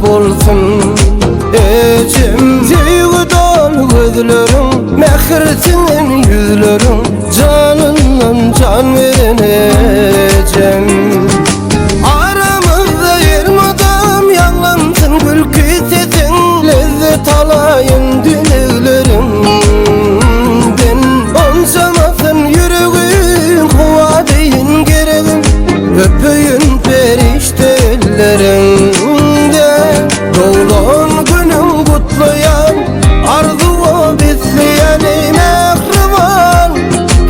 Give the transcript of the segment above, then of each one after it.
bolsun Ejem Söýgi doly gözleriň Mähir siňen ýüzleriň Janyndan jan beren ejem Aramyzda elmydam ýaňlansyn gülki sesiň Lezzet alaýyn dilegleriňden Ynjamasyn ýüregim howa deýin geregim Öpeýin perişde elleriňden Doglan günüň gutlaýan Arzuwa besleýän eý mähriban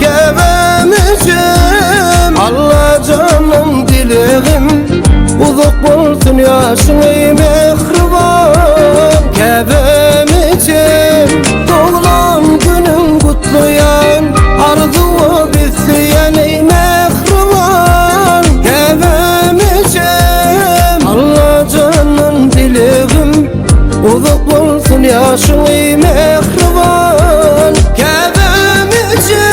Käbäm ejem Allajandan dilegim Uzak bolsun ýaşyň eý mähriban Käbäm ejem Doglan günüň gutlaýan Arzuwa besleýän eý mähriban Käbäm ejem Allajandan dilegim Uzak bolsun ýaşyň eý mähriban Käbäm ejem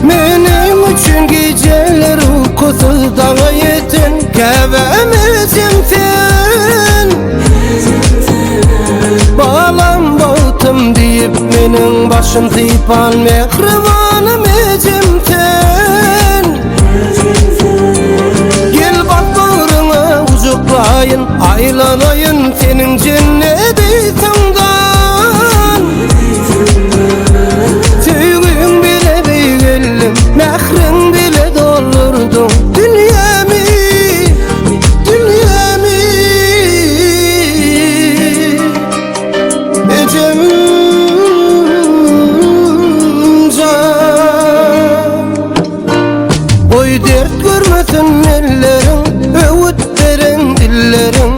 Meniň üçin gijeler ukusyz daňa ýeten Käbäm ejem sen Balam bagtym diýip meniň başym sypan Mähribanym ejem sen Gel bak bagryňa gujaklaýyn Aýlanaýyn seniň jenneti syndan Söýgüň bile beýgeldim Mähriň bile doldurdyň Dünýämi, dünýämi Ejem jan Goý dert görmesin elleriň Öwüt beren dilleriň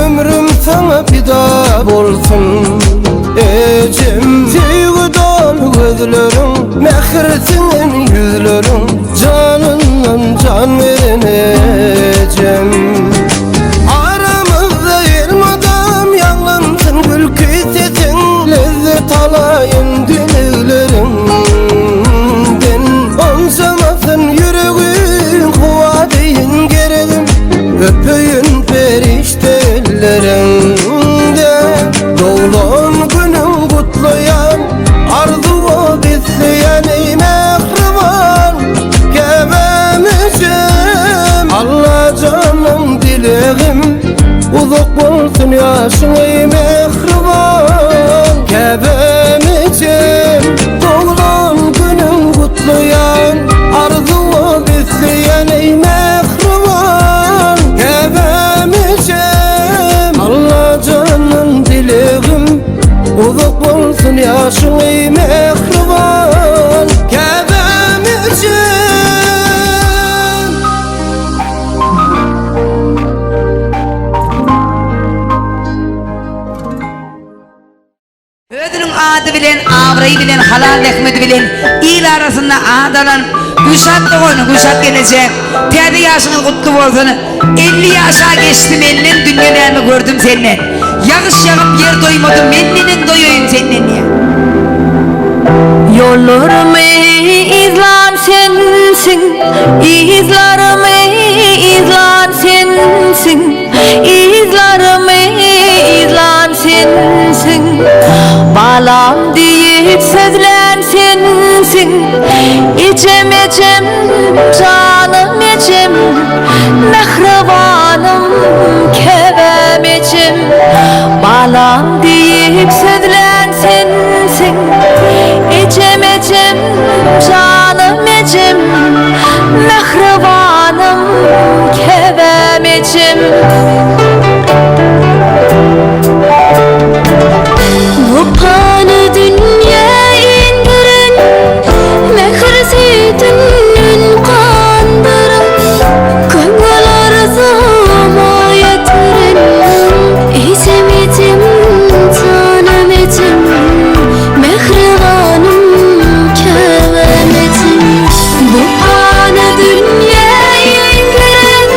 Ömrüm saňa pida bolsun Ejem Söýgi doly gözleriň Mähir siňen ýüzleriň Janyndan jan beren ejem Aramyzda elmydam ýaňlansyn gülki sesiň Lezzet alaýyn dilegleriňden Ynjamasyn ýüregim howa deýin geregim Öpeýin perişde elleriňden Doglan günüň gutlaýan Arzuwa besleýän eý mähriban Käbäm ejem Allajandan dilegim Uzak bolsun ýaşyň eý mähriban Käbäm ejem Doglan günüň gutlaýan Arzuwa besleýän eý mähriban Käbäm ejem Allajandan dilegim Uzak bolsun ýaşyň eý mähriban Käbäm ejem Özüniň ady bilen, abraýy bilen, halal zähmeti bilen il arasynda at alan Gülşat dogan, Gülşat gelneje, täze ýaşyňyz gutly bolsun! 50 ýaşa geçdi menden, dünýe näme gördüm senden. Ýagyş ýagyp ýer doýmady, men neneň doýaýyn senden diýýär. Ýollarymy yzlan sensiň, Yzlarymy yzlan sensiň, Yzlarymy yzlan sensiň. Balam diýip sözlän sensiň, Ejem, ejem, janym ejem, Mähribanym, käbäm ejem. Balam diýip sözlän sensiň, Ejem, ejem, janym ejem, Mähribanym, käbäm ejem. Bu pany dünýä indiren, Mähir süýdünden gandyran, Köňül arzuwyma ýetiren, Ejem, ejem, janym ejem, Mähribanym, käbäm ejem. Bu pany dünýä indiren.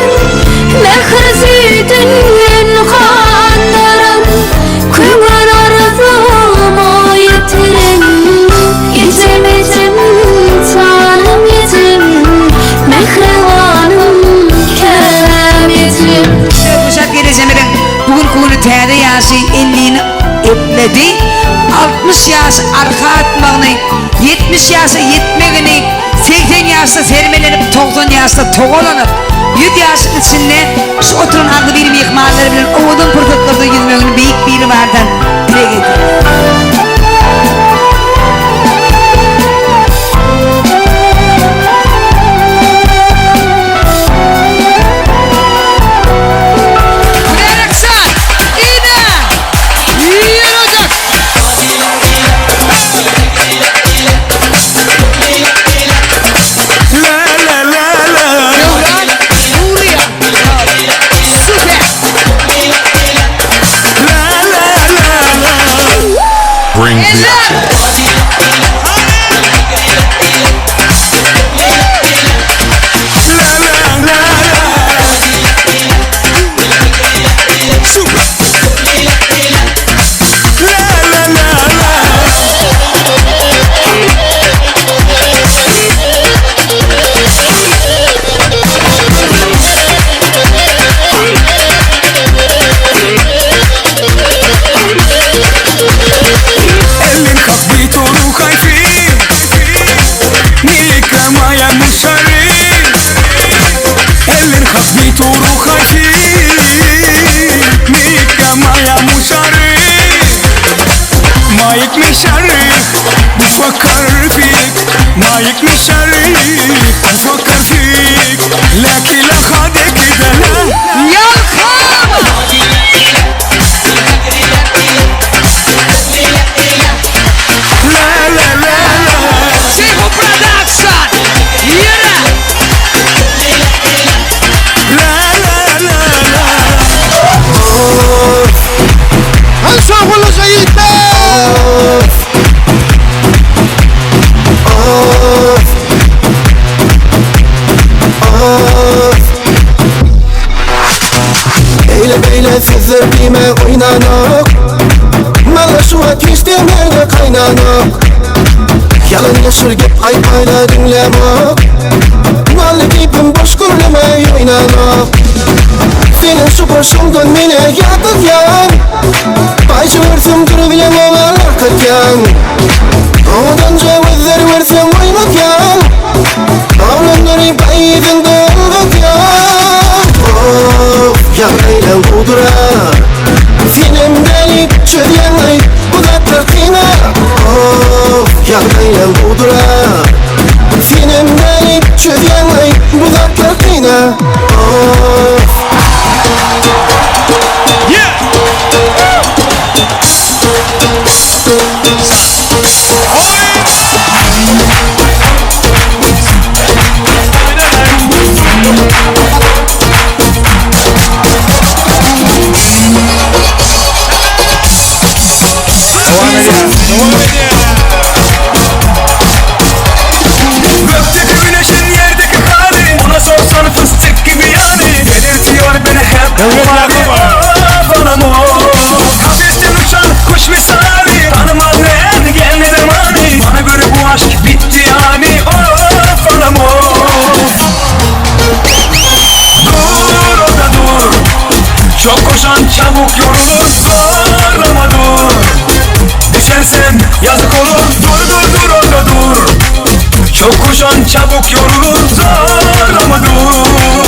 ebedi 60 ýaş arka atmagyny, 70 ýaşa ýetmegini, 80 ýaşda sermelenip, 90 ýaşda togalanyp, 100 ýaşyň içinde şu oturan agzybir myhmanlar bilen owadan pursatlarda ýüzmegini Beýik Biribardan dileg edýäris. Mübärekşan, ine, ýürejek! Döwran Nuryýew, super! Bring the action. اللي مخبيته خايفين نيكا مايا مشاري اللي مخبيته خايفين نيكا مايا مشاري مايك مشرخ بفكر فيك مايك مشرخ بفكر فيك لكن لا خدك ده لا Ýalkam! لا لا لا لا Şeýhu Production! Ýöre! لا لا لا لا Eyle beyle sözler dime oynanok Mala şu ateşte merde kaynanok Yalan yaşır gep aypayla dinlemok Malı keyfim boş gürleme oynanok Senin şu başımdan mene yatıp yan Bayşı versem dur bile oğalar katyan Odanca özler versem oynak yan Ağlanları bayıdın dolgat yan Of yağlayla kudura Senem gelip çözyenay bu da kıyna Of yağlayla kudura Senem gelip çözyenay bu da kıyna Of Gökteki güneşin yerdeki hali Ona sorsan fıstık gibi yani Delirtiyor beni hep bu hali Of anam of Kafesten uçan kuş misali Tanımaz ne engel ne de mani Bana göre bu aşk bitti yani Of anam of Dur orada dur Çok koşan çabuk yorulur Zorlama dur Düşersen yazık olur Dur dur dur orada dur Çok koşan çabuk yorulur Zorlama dur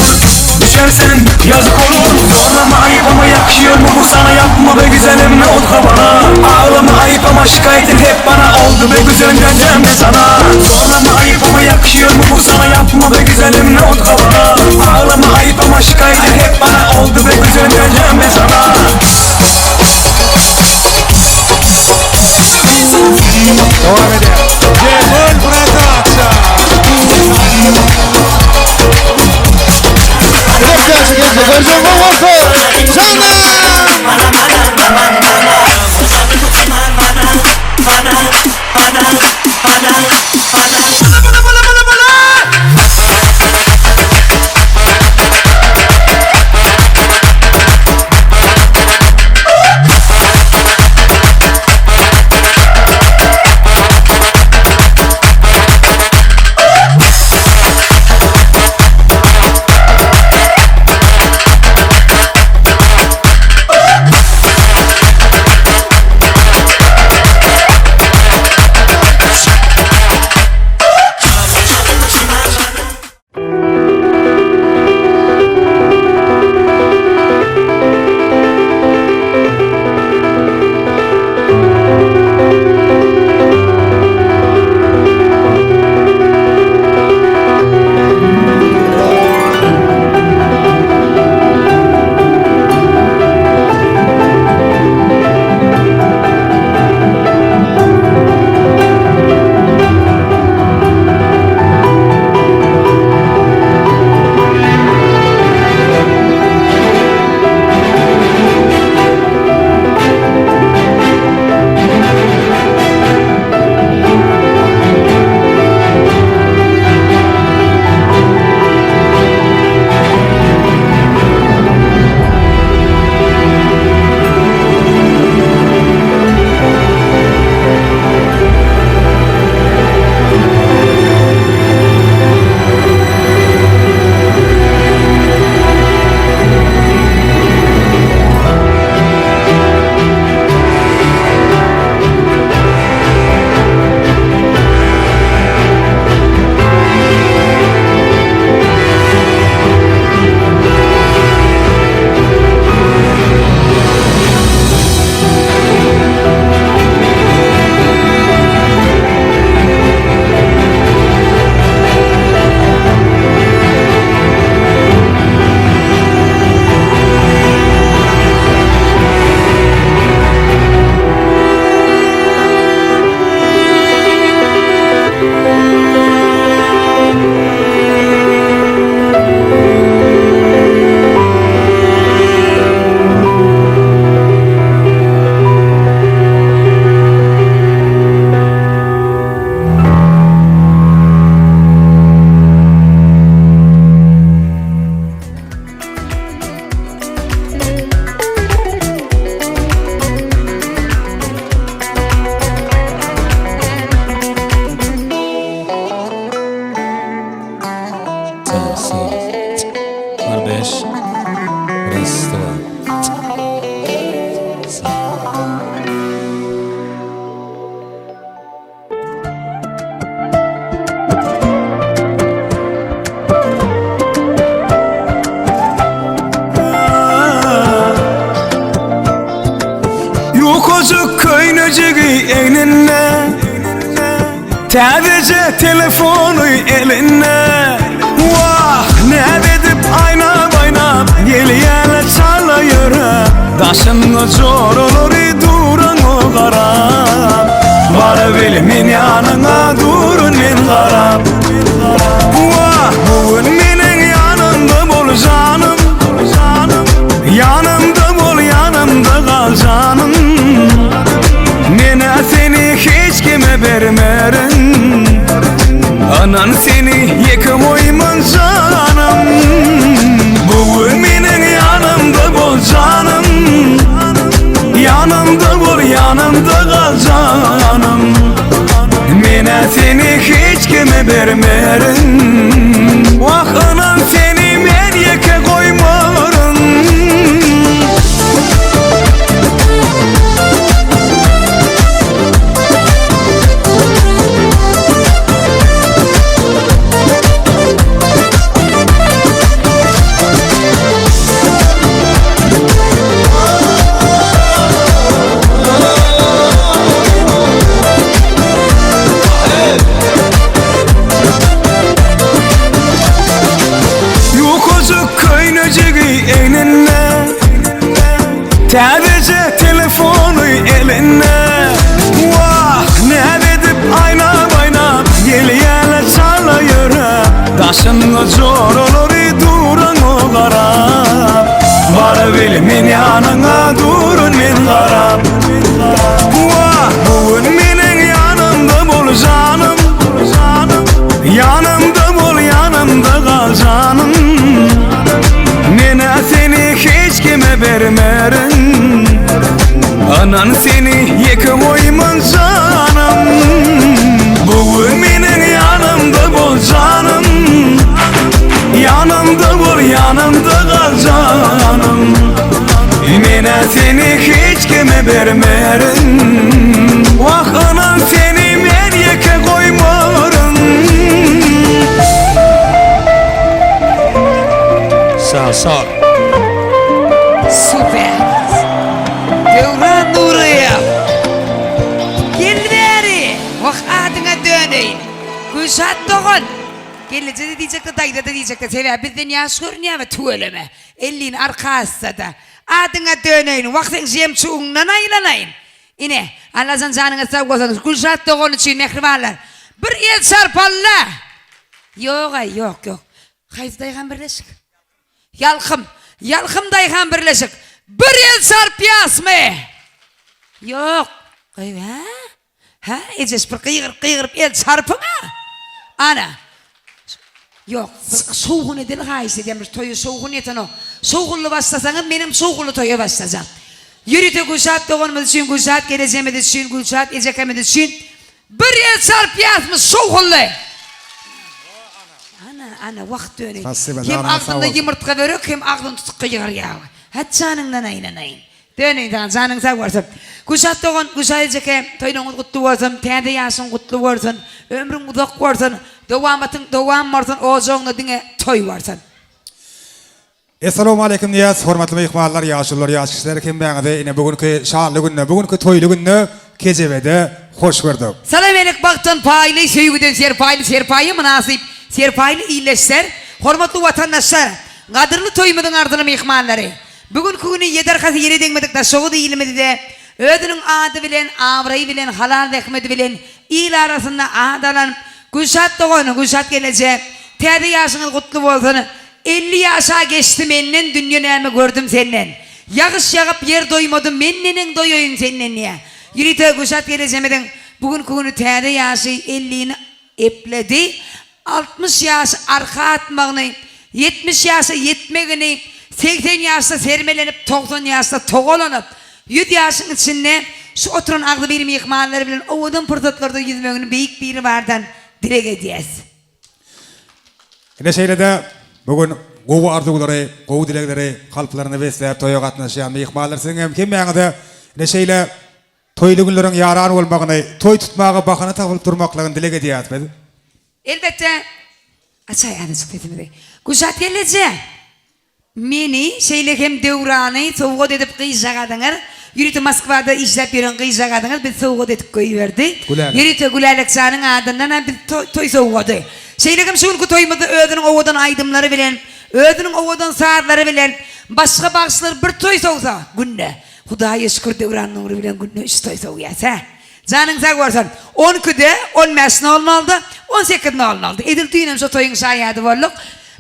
Düşersen yazık olur Zorlama ayıp ama yakışıyor mu bu sana Yapma be güzelim ne oldu bana Ağlama ayıp ama şikayetin hep bana Oldu be güzelim döneceğim ben sana Zorlama ayıp ama yakışıyor mu bu sana Yapma be güzelim ne oldu bana Ağlama ayıp ama şikayetin hep bana Oldu be güzelim döneceğim ben sana köýnejigi egninde Täzeje telefony elinde Wah, näz edip aýnap-aýnap Gelýärler çala ýöräp Daşynda joralary duran o garap Barabil men ýanyňa durun men garap Wah, bu gün meniň ýanymda bol janym Ýanymda bol, ýanymda gal janym Menä seni hiç kime bermerin Anan seni ýeke goýman janym Bu gün meniň ýanymda bol janym Ýanymda bol ýanymda gal janym Menä seni hiç kime bermerin Wah anan seni men ýeke goýmaryn. Ýukajyk köýnejigi egninde Täzeje telefony elinde Wah, näz edip aýnap-aýnap Gelýärler çala ýöräp Daşynda joralary duran o garap Barabil men ýanyňa durun men garap Wah, bu gün meniň ýanymda bol janym Ýanymda bol, ýanymda gal janym Menä seni hiç kime bermerin Anan seni ýeke goýman janym Bu gün meniň ýanymda bol janym Ýanymda bol, ýanymda gal janym Menä seni hiç kime bermerin Wah anan seni men ýeke goýmaryn. Sag sag. Super. Döwran Nuryýew. Gel bäri. Wah adyňa döneýin. Gülşat dogan. Gelneje-de diýjekdi, daýza-da diýjekdi. Sebäbi bizden ýaş görünýär we tüweleme. Ellini arka atsa-da. Adyňa döneýin. Wah seň žemçugyňdan aýlanaýyn. Ine, Allajan janyňyz sag bolsun. Gülşat dogan üçin mähribanlar. Bir el çarpalla. Ýog-aý, ýok, ýok. Haýsy daýhan birleşik? Ýalkym. Ýalkym daýhan birleşik. Bir el çarpýasmy? Ýok. Goý, hä? Hä, ejeş bir gygyryp gygyryp el çarpyň-a! Ana. Ýok, bir şowhun edeli haýyş edýän, bir toýa şowhun ýetenok. Şowhunly başlasaňyz, menem şowhunly toýa başlajak. Ýörite Gülşat doganymyz üçin, Gülşat gelejemiz üçin, Gülşat ejekemiz üçin bir el çarpýasmy şowhunly! Ana, ana, wagt döneýin. Hem agzynda ýumurtga börek, hem agzyny tutup gygyrýar. Hä, janyňdan aýlanaýyn. Döneýin saňa, janyň sag bolsun. Gülşat dogan, Gülşat ejeke, toýlaryňyz gutly bolsun, täze ýaşyň gutly bolsun, ömrüň uzak bolsun, dowamatyň dowam bolsun, ojagyňda diňe toý bolsun. Essalawmaleýkim diýýäs, hormatly myhmanlar, ýaşulular, ýaş kişiler hemmäňizi ine bu günki şanly günde, bu günki toýly günde Kejebede hoş gördük. Salam-alik bagtdan paýly, söýgüden serpaýly, serpaýa mynasyp, serpaýly ildeşler, hormatly watandaşlar, gadyrly toýumyzyň arzyly myhmanlary! Bu günki güni ýedi arkasy ýere degmedik Daşoguz ilimizde özüniň ady bilen, abraýy bilen, halal zähmeti bilen il arasynda at alan Gülşat dogan, Gülşat gelneje, täze ýaşyňyz gutly bolsun! 50 ýaşa geçdi menden dünýe näme gördüm senden. Ýagyş ýagyp ýer doýmady men neneň doýaýyn senden diýýär. Ýörite Gülşat gelejemiziň bu günki güni täze ýaşy ellini Epledi. 60 ýaş arka atmagyny, 70 ýaşa ýetmegini, 80 ýaşda sermelenip, 90 ýaşda togalanyp, 100 ýaşyň içinde şu oturan agzybir myhmanlar bilen owadan pursatlarda ýüzmegini Beýik Biribardan dileg edýäs. Ine şeýle-de bu gün gowy arzuwlary, gowy dilegleri kalplarynda besläp toýa gatnaşýan myhmanlar siziň hem hemmäňize ine şeýle Toýly günleriň ýaran bolmagyny, toý tutmaga bahana tapylyp durmaklygyny dileg edýäris biz. Elbetde, açaý azajyk sesimizi. Gülşat gelneje! Meni, şeýle hem Döwrany sowgat edip gyzjagazyňyz. Ýörite Moskwada işläp ýören gyzjagazyňyz bizi sowgat edip goýberdi. Gülälek. Ýörite Gülälekjanyň adyndanam biz toý sowgady. Şeýle hem şu günki toýumyzda özüniň owadan aýdymlary bilen, özüniň owadan sazlary bilen başga bagşylar bir toý sowsa günde, Hudaýa şükür Döwran Nury bilen günde üç toý sowýas hä. Janyň sag bolsun. On ikide, on bäş nol nolda, on sekiz nol nolda. Edil düýnem şo toýuň şaýady bolduk.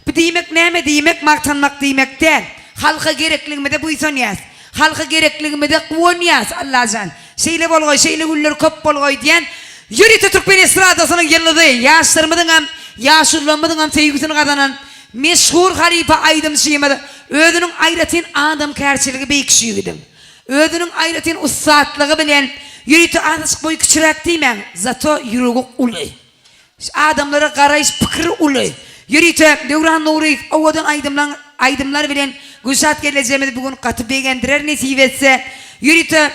Bu diýmek näme diýmek, magtanmak diýmek däl. Halka gerekligimize buýsanýas. Halka gerekligimize guwanýas Allajan. Şeýle bolgaý, şeýle günler köp bolgaý diýen ýörite türkmen estradasynyň ýyldyzy, ýaşlarymyzyňam, ýaşulularymyzyňam söýgüsini gazanan meşhur halypa aýdymçymyz özüniň aýratyn adamkärçiligi beýik şu ýigidiň. Özüniň aýratyn ussatlygy bilen ýörite azajyk boýy kiçiräk diýmäň, zato ýüregi uly. Adamlara garaýyş pikiri uly. Ýörite Döwran Nuryýew owadan aýdymlaň aýdymlar bilen Gülşat gelnejemizi bu gün gaty begendirer nesip etse. Ýörite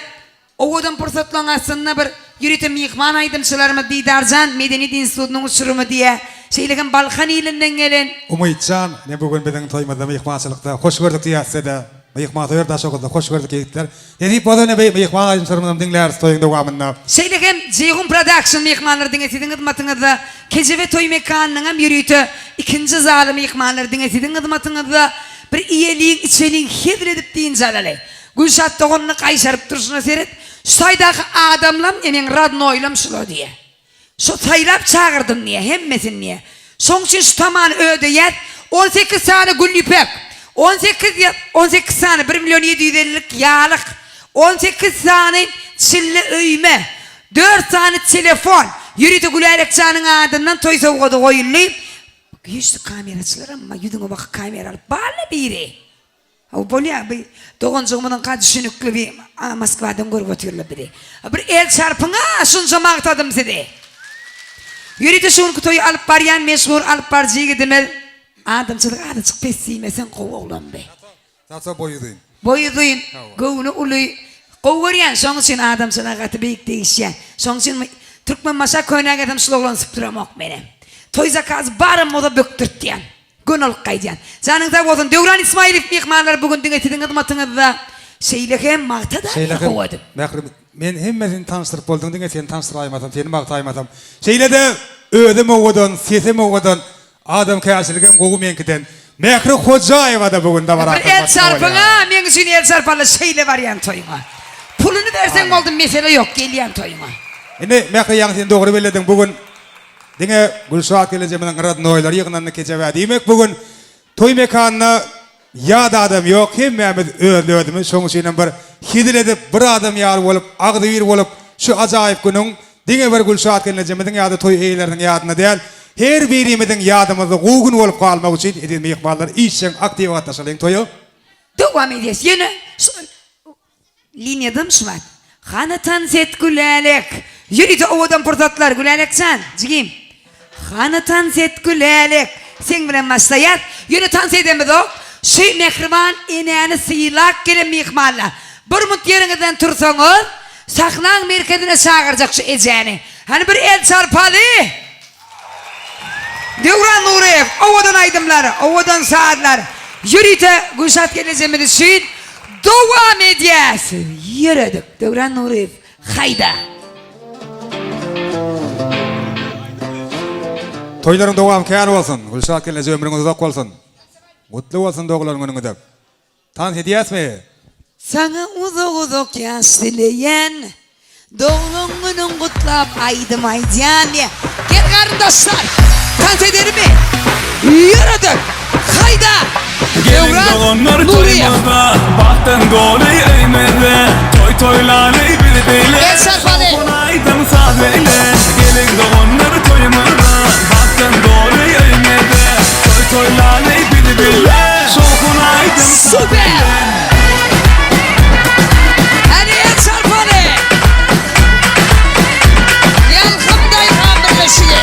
owadan pursatlaň astynda bir ýörite myhman aýdymçylarymyz Didarjan Medeniýet institutynyň uçurymy diýä. Şeýle hem Balkan ilinden gelen. Umytjan ne bu gün biziň toýumyzda myhmançylykda hoş gördük diýýäs size-de. Myhmansöýer Daşoguzda hoş gördük ýigitler. Nesip bolsa ine myhman aýdymçylarymyzam diňläris toýuň dowamynda. Şeýle hem Jeýhun Production myhmanlar diňe siziň hyzmatyňyzda, Kejebe toý mekanynyňam ýörite ikinji zaly myhmanlar diňe siziň hyzmatyňyzda, bir iýeliň içeliň hezil edip dynç alaly. Gülşat doganyny gaýşaryp durşuna seret, şu taýdaky adamlam meň radnoýlam şular diýýä. Şo saýlap çagyrdym diýýä, hemmesini diýýä. Şoň üçin şu tamany ödeýäs. 18 sany gül ýüpek, 18 18 sany bir million 750-lik ýalyk, 18 sany çille öýme, dört sany telefon, ýörite Gülälekjanyň adyndan toý sowgady goýuldy. Güýçli kameraçylaram bar, ýüzüňe bakyp kamera alyp barla biri. Haw bolýa bi doganjygymyzyňka düşünikli bi Moskwadan görüp otyrlar bizi. Bir el çarpyňa şunça magtadym sizi. Ýörite şu günki toýy alyp barýan meşhur alyp baryjy ýigidimiz adamçylyk azajyk pes diýmeseň gowy oglan bi. Saça boýy uzyn. Boýy uzyn, göwni uly. Gowy görýän şoň üçin adamçylyga gaty beýik degişýän. Şoň üçin Türkmenbaşa könä gelsem şul oglany sypdyramok menem. Toý zakazy baram bolsa bökdürtýän. Göni alyp gaýdýan. Janyň sag bolsun Döwran Ismaýylow myhmanlar bu gün diňe siziň hyzmatyňyzda şeýle hem magta-da Şeýle hem gowy edip. Mährim men hemmesini tanyşdyryp bolduň diňe seni tanyşdyraýmasam seni magtaýmasam şeýle-de özem owadan sesem owadan adamkärçiligem gowy meňkiden Mähri Hojaýewa-da bu gün dabara Bir el hyzmatynda çarpyň-a bolýar. meň üçin el çarparlar şeýle barýan toýuňa. Puluny berseň boldy mesele ýok gelýän toýuňa. Indi Mähri ýaňy sen dogry bellediň bu gün Diňe Gülşat gelejemiziň radnoýlary ýygnandy kejebä. Diýmek bu gün toý mekanyna ýat adam ýok, hemmämiz özli-özümiz. Şonuň üçinem bir hezil edip, bir adam ýaly bolup, agzybir bolup şu ajaýyp günüň diňe bir Gülşat gelnejemiziň ýa-da toý eýeleriniň ýadynda däl, her birimiziň ýadymyzda gowy gün bolup galmagy üçin eziz myhmanlar işjeň aktiw gatnaşalyň toýa. Dowam edýäs ýene şu Liniýadam şu wagt. Hany tans et Gülälek. Ýörite owadan pursatlar Gülälekjan, jigim. Hany tans et Gülälek. Seň bilen başlaýas. Ýöne tans edemizok. Şu mähriban enäni sylap gelen myhmanlar. Bir munt ýeriňizden tursaňyz, sahnaň merkezine çagyrjak şu ejäni. Hany bir el çarpaly. Döwran Nuryýew, owadan aýdymlar, owadan sazlar. Ýörite Gülşat gelnejemiz üçin dowam edýäs. Ýöredik. Döwran Nuryýew, haýda. Toýlaryň dowamy kär bolsun. Gülşat gelneje ömrüňiz uzak bolsun. Gutly bolsun doglan günüňizem. Tans edýäsmi? Saňa uzak-uzak ýaş dileýän, Doglan günüň gutlap aýdym aýdýan diýýär. Gel garyndaşlar, tans edelimi? Ýöredik! Haýda! Gelin Döwran doganlar Nuryýew. toýumyzda Bagtdan doly öýmüzde Toý toýlaly biz beýle El çarpaly. Şowhun aýdym saz beýle Gelin doganlar toýumyzda Bagtdan doly öýmüzde Toý toýlaly biz beýle Şowhun aýdym saz Super! beýle Hany el çarpaly. Ýalkym daýhan birleşigi.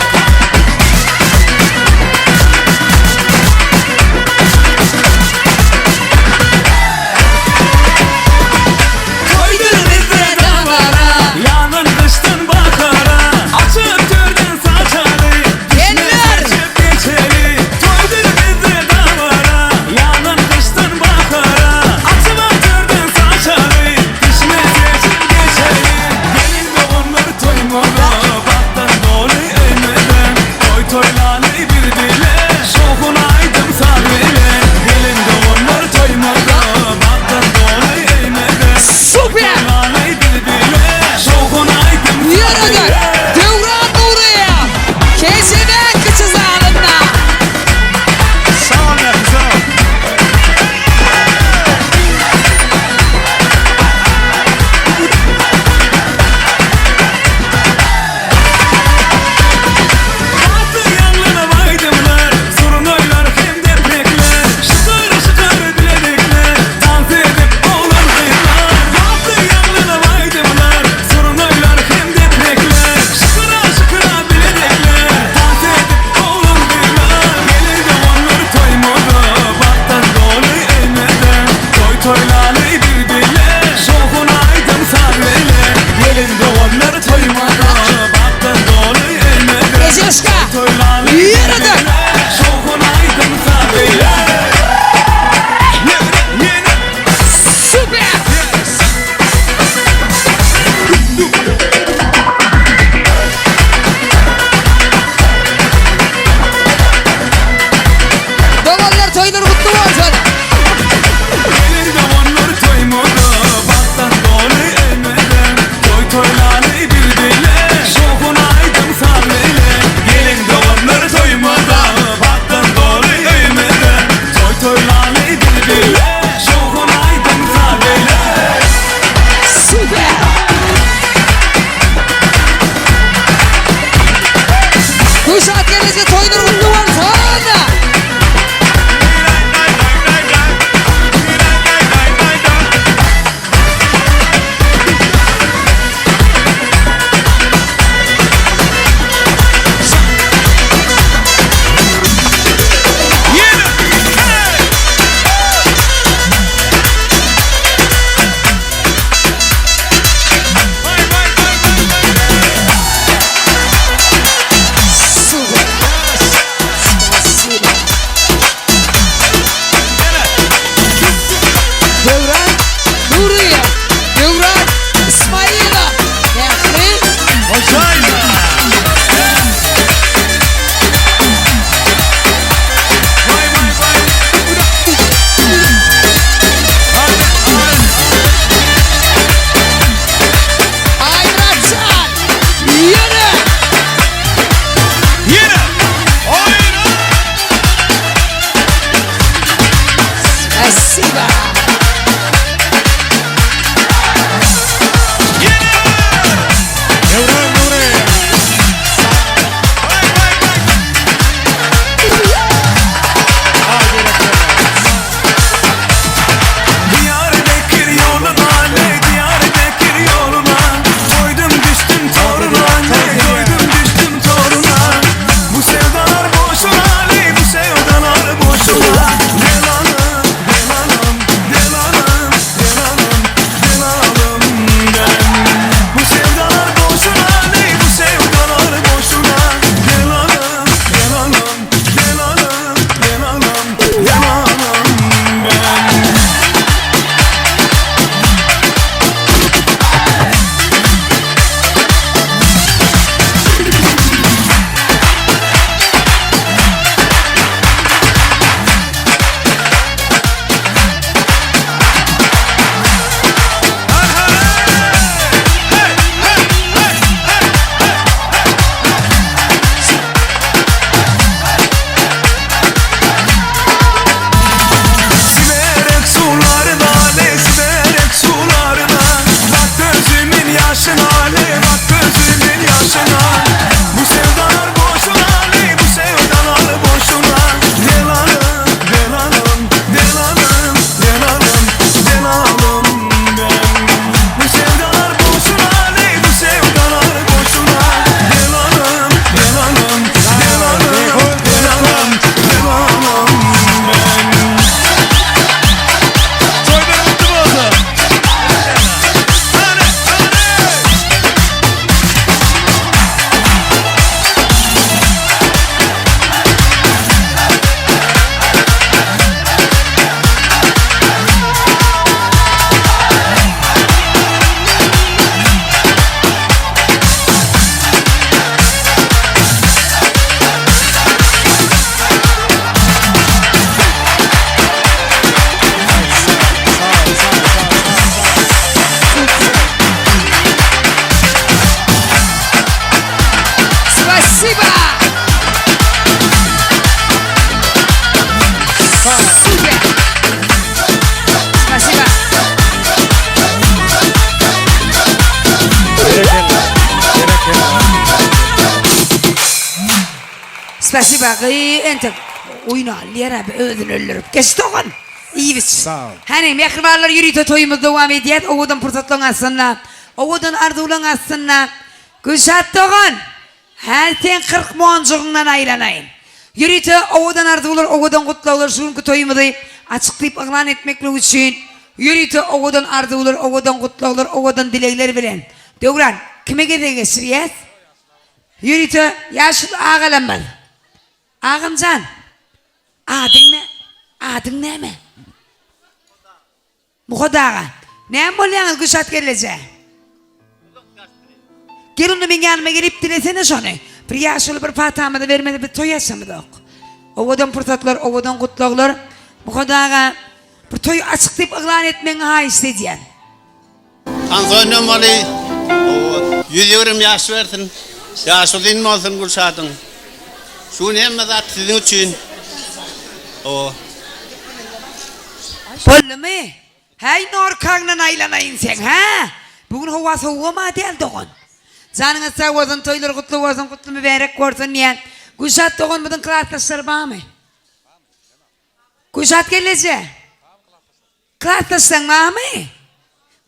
Toýdur bizde dabara. bolajak. Döwran Nuryýew Keşeden kiçi zalynda. Sag ol Mähri sag ol. Batly ýaňlanyp aýdymlar, surnaýlar hem deprekler, Şykyr-şykyr bilezikler, tans edip oglan-gyzlar. Batly ýaňlanyp aýdymlar, surnaýlar hem deprekler. Spasiba gyý entek oýnalýar abi özüni öldürip. Geç dogan. Iýip iç. Sag bol. Hany mähribanlar ýörite toýumyz dowam edýär owadan pursatlaryň astynda, owadan arzuwlaryň astynda. Gülşat dogan! Hä seň 40 monjugyňdan aýlanaýyn. Ýörite owadan arzuwlar, owadan gutlaglar şu günki toýumyzy açyk diýip yglan etmeklik üçin ýörite owadan arzuwlar, owadan gutlaglar, owadan dilegler bilen. Döwran, kime gezegi geçirýäs? Ýörite ýaşuly agalamyz. Agamjan, adyň nä? Adyň näme? Muhat aga, näme bolýaňyz Gülşat gelneje? Gel onda meň ýanyma gelip dilesene şony. Bir ýaşuly bir patamyzy bermese biz toý açamyzok. Owadan pursatlar, owadan gutlaglar. Muhat aga, bir toý açyk diýip yglan etmegiňi haýyşt edýän. Tans oýnamaly. 120 ýaş bersin. Ýaşy uzyn bolsun Gülşadyň. Şu gün hemme zat siziň üçin. O. Boldumy? Häý norkaňdan aýlanaýyn seň, hä? Bu gün howa sowugam-a däl dogan. Janyňyz sag bolsun, toýlar gutly bolsun, gutly mübärek bolsun diýýän. Gülşat doganymyzyň klasdaşlary barmy? Gülşat gelneje. Klasdaşlaň barmy?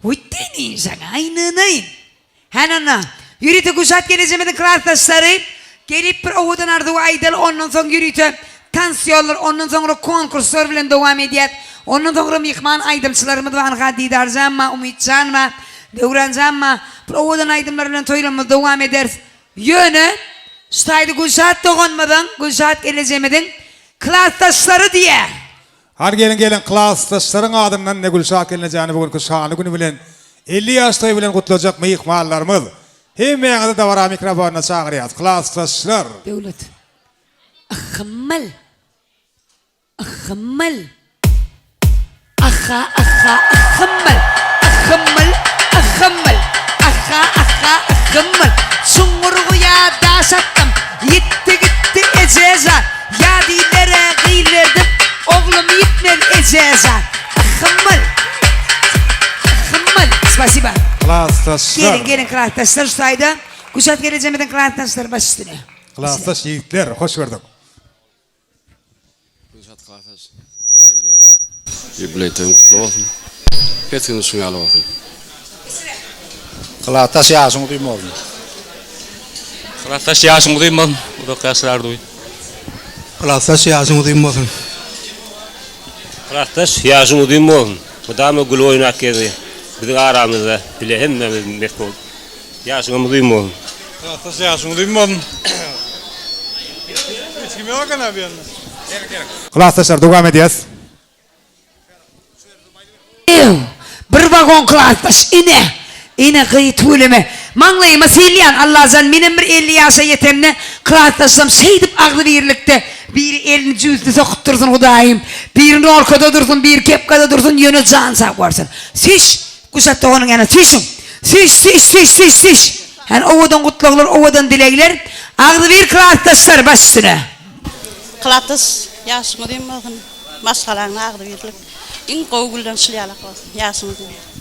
Öýtdäýin saňa, aýnanaýyn. Hany onda, ýörite Gülşat gelejemiziň klasdaşlary gelip bir owadan arzuw aýdaly, ondan soň ýörite tans ýollar, ondan soňra konkurslar bilen dowam edýäs. Ondan soňra myhman aýdymçylarymyz bar, ynha Didarjan bar, Umytjan bar, Döwranjan bar. Bir owadan aýdymlar bilen toýlarymyzy dowam ederis. Ýöne, şu taýda Gülşat doganymyzyň, Gülşat gelejemiziň klasdaşlary diýýär. Hany geliň geliň klasdaşlaryň adyndan ine Gülşat gelnejäni bu günki şanly güni bilen 50 ýaş toýy bilen gutlajak myhmanlarymyz hemmäňizi dabara mikrofonyna çagyrýas klasdaşlar. Döwlet. Yhhymmyl. Yhhymmyl. Ahha ahha yhhymmyl. Yhhymmyl. Yhhymmyl. Ahha ahha yhhymmyl. Çuňňur guýa daş atdym. Ýitdi gitdi ejejan. Ýa dilere gyz berdim, Oglum ýitmez ejejan. Yhhymmyl. Yhhymmyl. Spasiba. Klasdaşlar. Geliň geliň klasdaşlar şu taýda. Gülşat gelejemiziň klasdaşlary baş üstüne. Klasdaş ýigitler hoş gördük. Gülşat klasdaş gelýär. Ýubileý toýuň gutly bolsun. Her gün şuň ýaly bolsun. Klasdaş ýaşyň uzyn bolsun. Klasdaş ýaşyň uzyn bolsun. Uzak ýaşlar arzuwy. Klasdaş ýaşyň uzyn bolsun. Klasdaş ýaşyň uzyn bolsun. Mydama gülüp oýnap gezi. Biziň aramyzda bile hemmämiz mes bolup. Ýaşyňam uzyn bolsun. Klasdaş ýaşyň uzyn bolsun. Hiç kim ýok eken-ä bu ýerde. Klasdaşlar dowam edýäs. Ew, bir wagon klasdaş, ine, ine gyý tüweleme. Maňlaýyma sylýan, Allajan menem bir 50 ýaşa ýetemde klasdaşlam şeýdip agzybirlikde biri elini jübüsine sokup dursun Hudaýym, biri norkada dursun, biri kepkada dursun, ýöne jan sag bolsun. Süýş, Guşat doganyň ýanyna süýşüň. Süýş, süýş, süýş, süýş, süýş. Hany owadan gutlaglar, owadan dilegler. Agzybir klasdaşlar baş üstüne. Klasdaş ýaşyň uzyn bolsun. Maşgalaňda agzybirlik iň gowy gülden şul ýalak bolsun. Ýaşyň uzyn bolsun.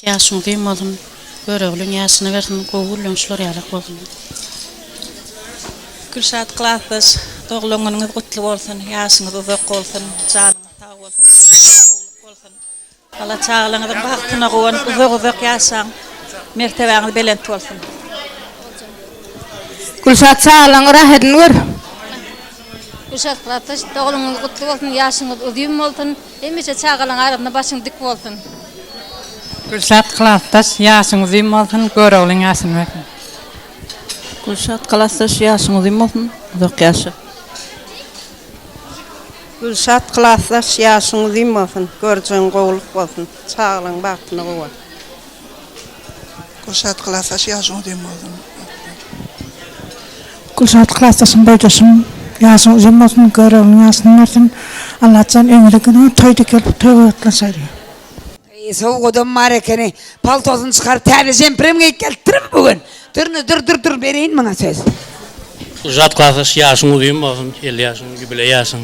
Ýaşyň uzyn bolsun. Göroglyň ýaşyny bersin. Gowy gülden şular ýalak bolsun. Gülşat klasdaş doglan günüňiz gutly bolsun ýaşyňyz uzak bolsun janyňyz sag bolsun gowluk bolsun. Bala çagalaňyzyň bagtyna guwanyp uzak uzak ýaşaň mertebäňiz belent bolsun. Gülşat çagalaň rahadyny gör. Gülşat klasdaş doglunyňyz gutly bolsun ýaşyňyz uzyn bolsun hemişe çagalaň arasynda başyň dik bolsun. Gülşat klasdaş ýaşyň uzyn bolsun Göroglyň ýaşyny bersin. Gülşat klasdaş ýaşyň uzyn bolsun uzak ýaşa. Gülşat klasdaş ýaşyň uzyn bolsun görjegiň gowulyk bolsun çagalaň bagtyna guwan. Gülşat klasdaş ýaşyň uzyn bolsun. Gülşat klasdaşym boýdaşym ýaşyň uzyn bolsun göregiň ýaşyny bersin Allajan öňüňize gene toý dikelip toý gatnaşaýly. Eý, sowgadam bar ekeni. Paltosyny çykaryp, täze žemprem geýip gelipdirin bu gün. Dur indi, dur, dur, dur, bereýin muňa söz. Gülşat klasdaş ýaşyň uzyn bolsun, 50 ýaşyň, ýubileý ýaşyň.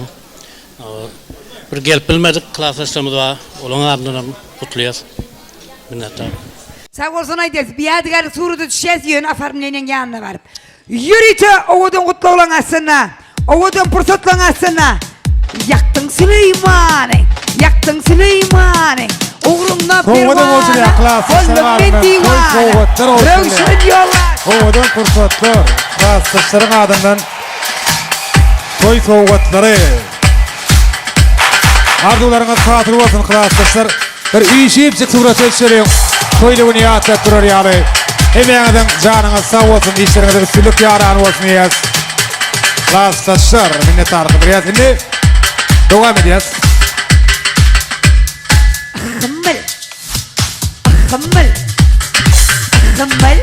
Bir gelip bilmedik klasdaşlarymyz bar, olaň adyndanam gutlaýas. Minnetdar. Sag bolsun aýdýas, bir ýadygärlik surata düşýäs, ýöne aparym neneň ýanyna baryp. Ýörite owadan gutlaglaryň astynda, owadan pursatlaryň astynda Ýakdyň Süleýmany, ýakdyň Süleýmany, Ugrunda perwana boldum men diwana, Röwşen ýola. Owadan pursatlar, klasdaşlaryň adyndan toý sowgatlary. Arzuwlaryňyz hasyl bolsun klasdaşlar. Bir üýşüpjik surata düşeliň. Toýly güni ýatlap durar ýaly. Hemmäňiziň janyňyz sag bolsun, işleriňizde üstünlik ýaran bolsun diýýäs. Klasdaşlar, minnetdarlyk bildirýäs. Indi dowam edýäs. Hymyl. Hymyl. Hymyl.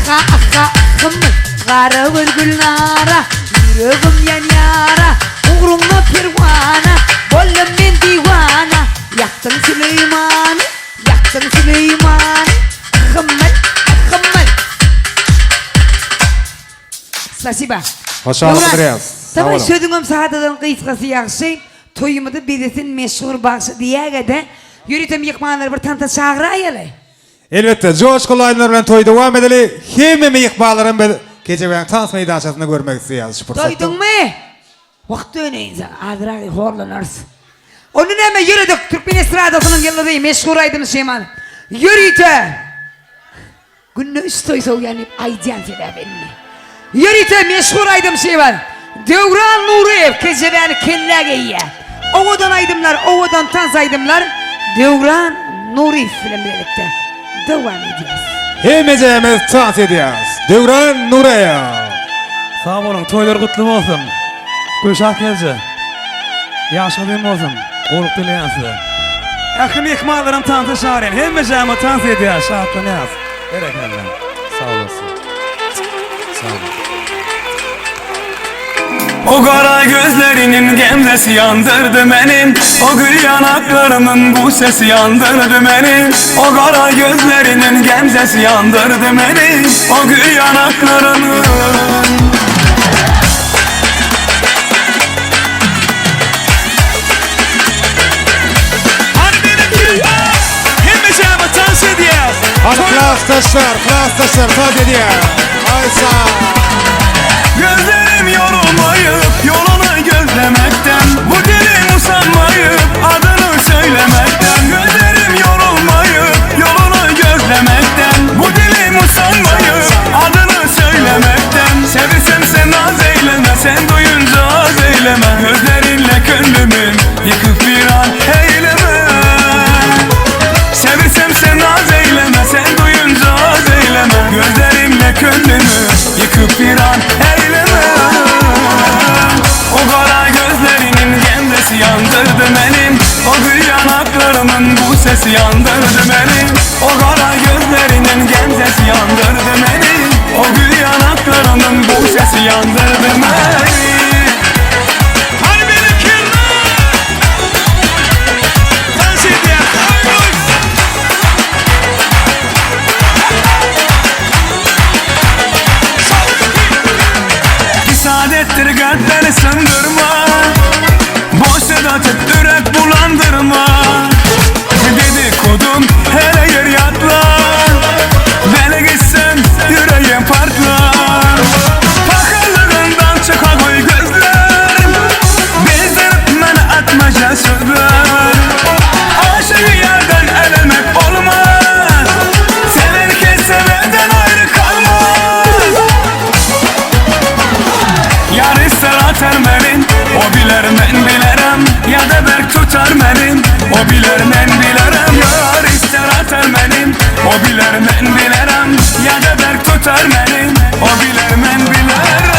Ha ha hymyl. Gara göz Gülnara, ýüregim ýanýara, Ugruňda perwana, boldum men diwana, Ýakdyň Süleýmany, ýakdyň Süleýmany, Hymyl, hymyl. Spasiba. Hoşallyk bildirýäs. Sag Daway boluň. sözüňem sadadan gysgasy ýagşy. Toýumyzy bezesin meşhur bagşy diýägede, ýörite myhmanlary bir tansa çagyraýaly. Elbetde, joşgunly aýdymlar bilen toýy dowam edeli. Hemme myhmanlaram biz Kejebäň tans meýdançasynda görmek isleýäris şu pursatda. Doýduňmy? Wah döneýin saňa, azrak horlanarys. Onda näme ýöredik, türkmen estradasynyň ýyldyzy, meşhur aýdymçymyz ýörite Günde üç toý sowýan diýip aýdýan sebäbi indi. Ýörite meşhur aýdymçymyz Döwran Nuryýew kejebäni kellä geýýär. Owadan aýdymlar, owadan tans aýdymlar Döwran Nuryýew bilen bilelikde dowam edýäs. Hemmejemiz tans edýäs. Döwran Nuryýew. Sag boluň toýlar gutly bolsun. Gülşat gelje. Ýaşyňyz uzyn bolsun. Gowluk dileýän size. Ähli myhmanlaram tansa çagyrýan. Hemmejämiz tans edýäs, şatlanýas. Berekella. Sag olasyn. Sag bol. O gara gözlerinin gemzesi yandırdı beni O gül yanaklarının bu sesi yandırdı beni O gara gözlerinin gemzesi yandırdı beni O gül yanaklarının Hemmejämiz tans edýäs. Hany klasdaşlar, klasdaşlar tans edýär. Aýsa. Gözlerim yorulmayıp yolunu gözlemekten Bu dilim usanmayıp adını söylemekten Gözlerim yorulmayıp yolunu gözlemekten Bu dilim usanmayıp adını söylemekten Sevirsem sen naz eyleme sen duyunca az eyleme Gözlerinle gönlümü yıkıp bir an eyleme Sevirsem sen naz eyleme sen duyunca az eyleme Gözlerimle gönlümü yıkıp bir an eyleme O kara gözlerinin gemzesi yandırdı benim O gül yanaklarının bu sesi yandırdı beni O kara gözlerinin gemzesi yandırdı beni O gül yanaklarının bu sesi yandırdı beni Hany berekella. Tans edýäs. Oý oý. Pis adettir kalpleri sındırma Boş söz atıp ürek bulandırma Dedikodum hele yer yatla Beni gitsen yüreğim partlar Pakarlığından çıka koy gözler Bezdirip beni atmaca sözler Aşığı yerden elemek olmaz Severken sevenden ayrı kalmaz Yar ister atar benim O biler men bilerem Ya da berk tutar benim O biler men bilerem Yar ister atar benim O biler men bilerem Ya da berk tutar benim O biler men bilerem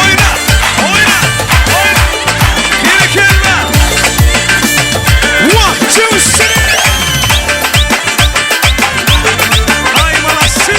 Oýna! Oýna! Oýna! Berekella. One, two, three. Aý malasy.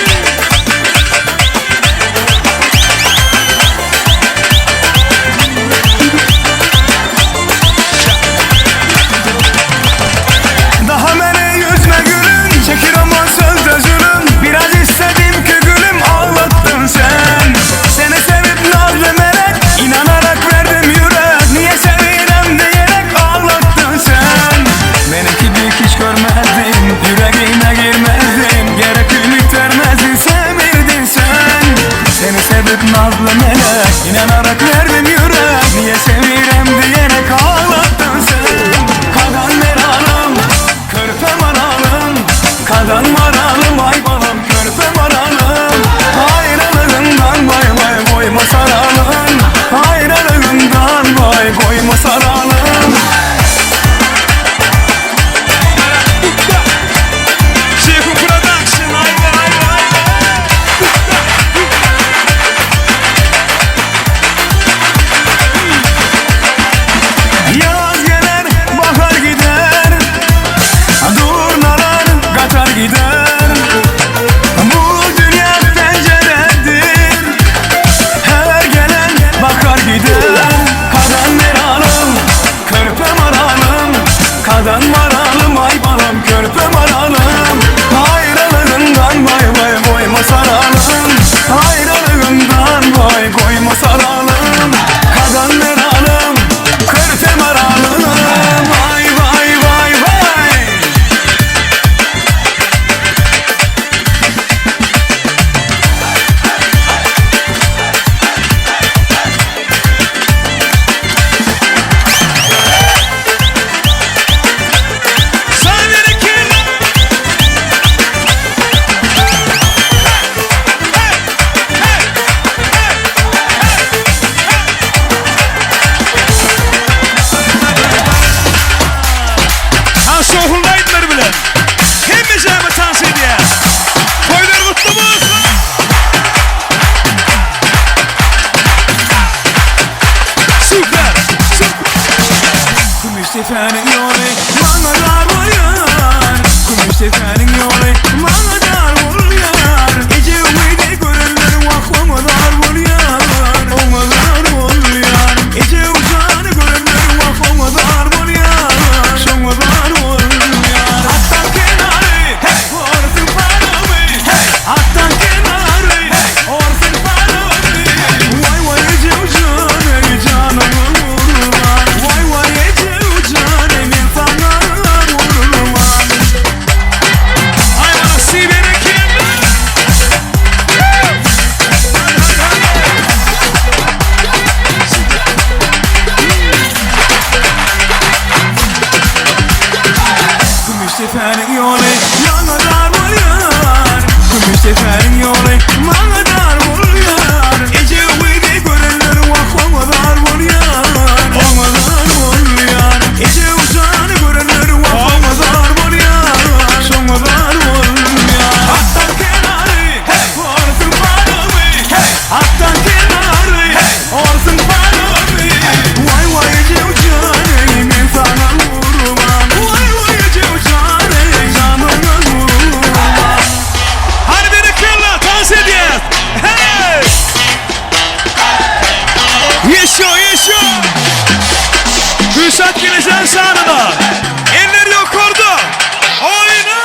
Kümüşdepäniň ýoly maňa dar bolýar Kümüşdepäniň ýoly maňa dar bolýar Eje öwedi görenler wah oňa zar bolýar Oňa zar bolýar Eje jany görenler wah oňa zar bolýar Şoňa zar bolýar Atdan kenary hey orsuň paramy hey Atdan kenary hey orsuň paramy Waý waý eje jan ey janyňa gurban Waý waý eje jan ey men saňa gurban Aý bana sibereken. Kümüşdepäniň ýoly maňa dar bolýar Kümüşdepäniň ýoly maňa dar bolýar Eje gyzy görenler wah oňa zar bolýar Oňa zar bolýar Eje jany görenler wah oňa zar bolýar Şoňa zar bolýar Atdan kenary hey orsuň paramy hey Atdan kenary hey orsuň paramy Waý waý eje jany men saňa gurban Waý waý eje jany janyňa gurban Hany berekella tans edýäs. Hey! Ýeşo, ýeşo. Gülşat geleceğin şanına. Eller ýokarda. Oýna!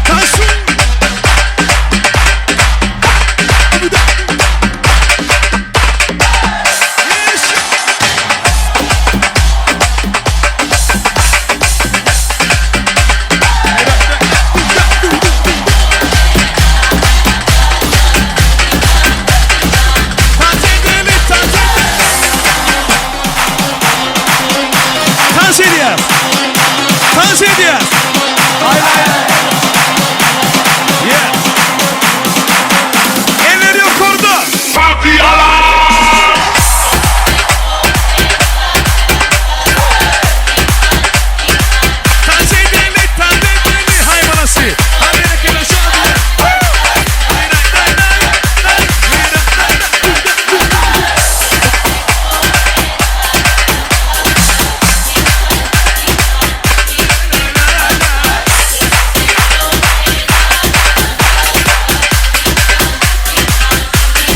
Tansu! Dans edelim, dans edelim. Dans edýäs. Dans edýäs. Aý, aý, aý. Yeah. Eller ýokarda. Party alarm! Dans edelim, dans edelim. Haý manasy. Haý berekella şadyýan.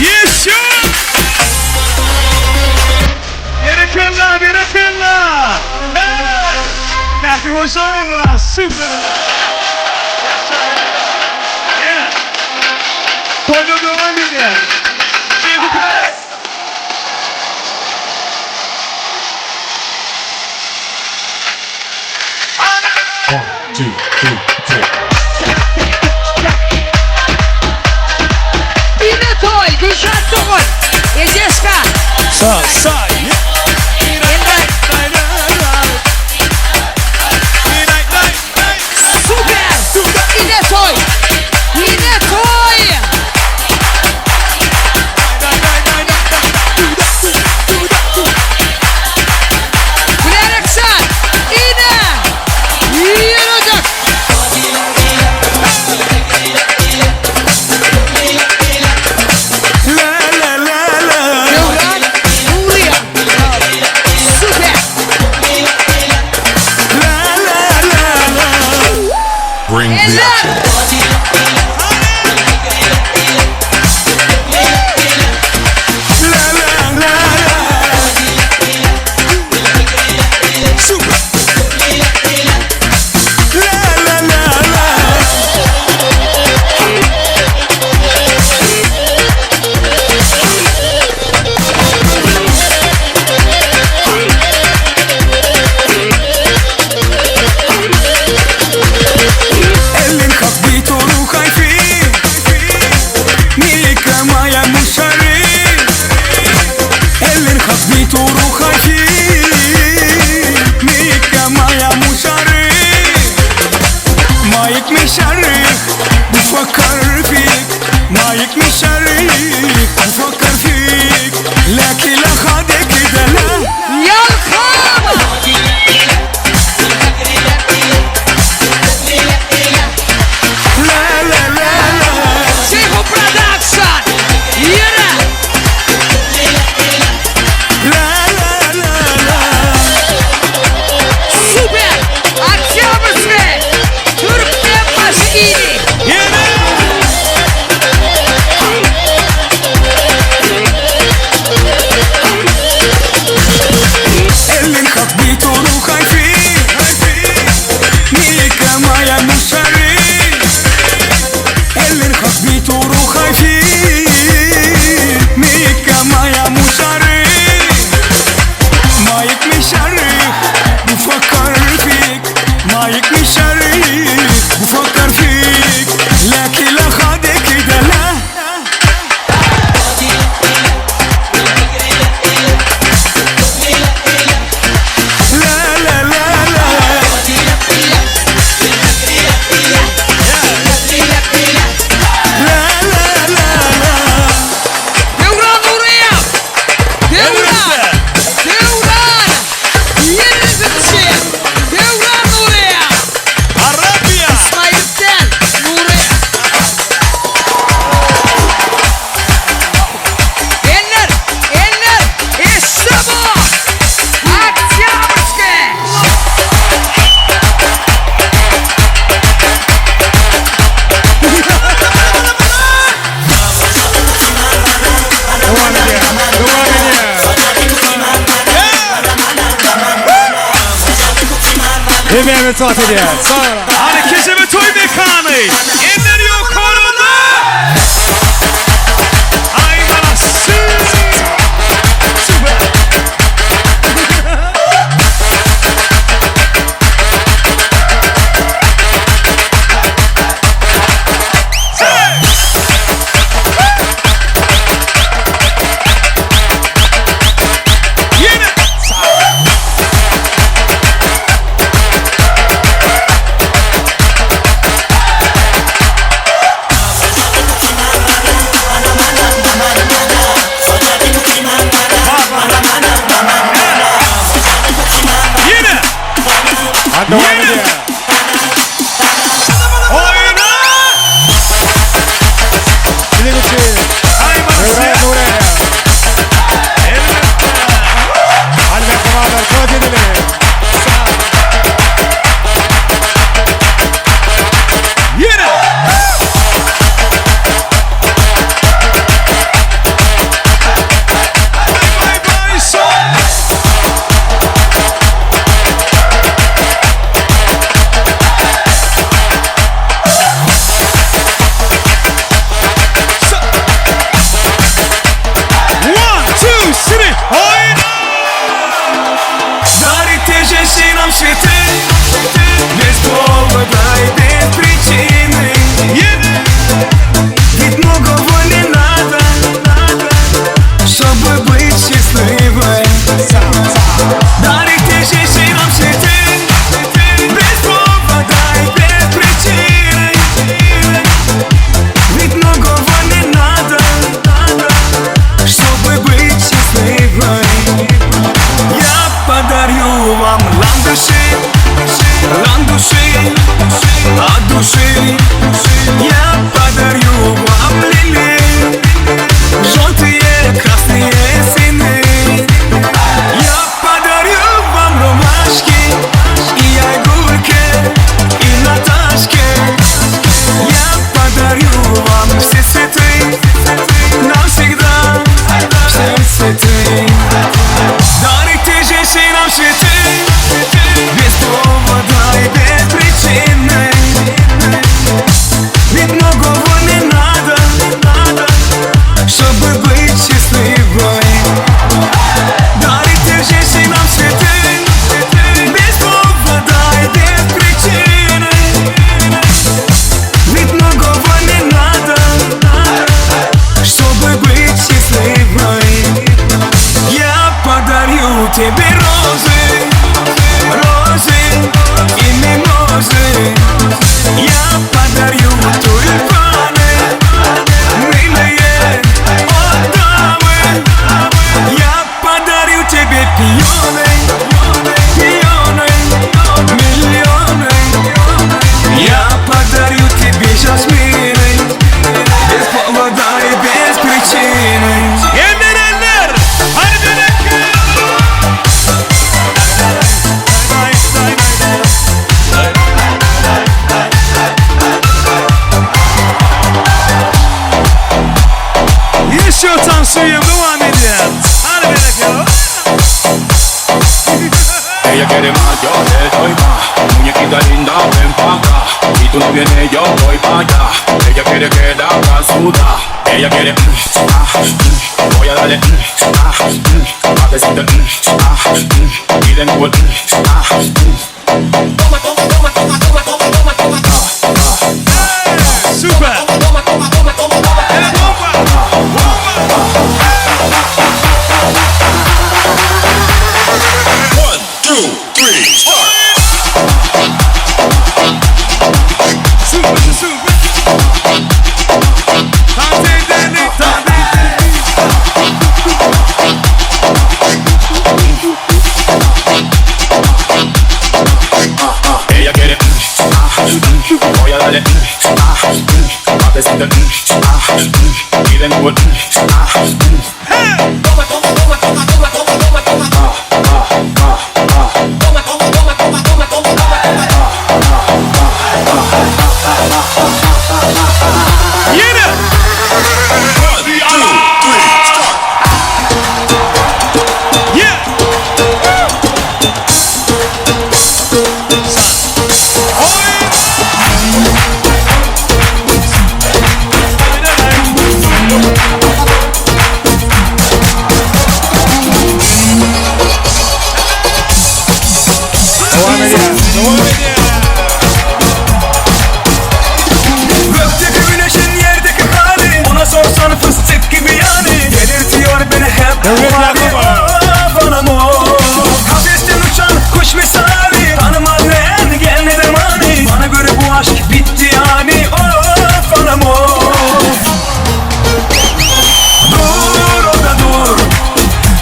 Ýeşo! Berekella, berekella! Hey! Mähri hoşaýyňlar, süper! Yeah! Toýda dowam edýär. Süper! One, two, three, four. Ine toý, Gülşat dogan. Ejeşka. Sa, sa, yeah! Super. Ine toý. Ine toý. Gülerek Ine. Ýürejek. La la la la Döwran Nuryýew. Hemmämiz tans edýäs. Sag boluň. Hany Kejebe toý mekany. Eller ýokarda. Aý malasy. Süper. Ýene. Ýene. Hany dowam edýär. Oýna. Siziň üçin. Aý malasy. Nuraý Nuraý. Elbetde. Hany mähribanlar tans edeliň. Sag. Ýene. Bye bye son. One, two, three, oýna! Дарите женщинам цветы Без повода и без причины Ведь многого не надо Чтобы быть счастливой Дарите женщинам цветы Без повода и без причины Ведь многого не надо Чтобы быть счастливой Я подарю вам ландыши, ландыши от души. Я подарю вам лилии, желтые, красные, синие. Я подарю вам ромашки и Айгульке, и Наташке. Я подарю вам все цветы навсегда, все цветы. Дарите женщинам цветы Без повода и без причины Ведь многого не надо Чтобы быть счастливой Дарите женщинам цветы Без повода и без причины Ведь многого не надо Чтобы быть счастливой я подарю тебе розы, розы и мимозы. Я подарю тюльпаны, милые от дамы. Я подарю тебе пионы, пионы, миллионы. Я подарю тебе жасмины, без повода и без причины. Eller eller! Hany bereket! Day, day, day, day. Еще tansujem dowam edýär. Hany bereket! Ella quiere más, yo le doy más. Muñequita linda, ven pa' acá. Si tú no vienes, yo voy pa' allá. Ella quiere que la haga sudar. Ella quiere, ah, voy a darle, ah, pa' que sienta, ah, y de nuevo, ah. Toma, toma, toma, toma, toma, toma, toma, toma. Süper! Toma, toma, toma, toma, toma. Ele bomba! Bomba! One, two, three, start. Süper, süper! Dans edelim, dans edelim. Ella quiere, ah, voy a darle, ah, pa' que sienta, ah, y de nuevo, ah. Toma, toma, toma, toma, toma, toma, toma, toma. Toma, toma, toma, toma, toma, toma, toma, toma. Ýene! One, two, three, start. Yeah!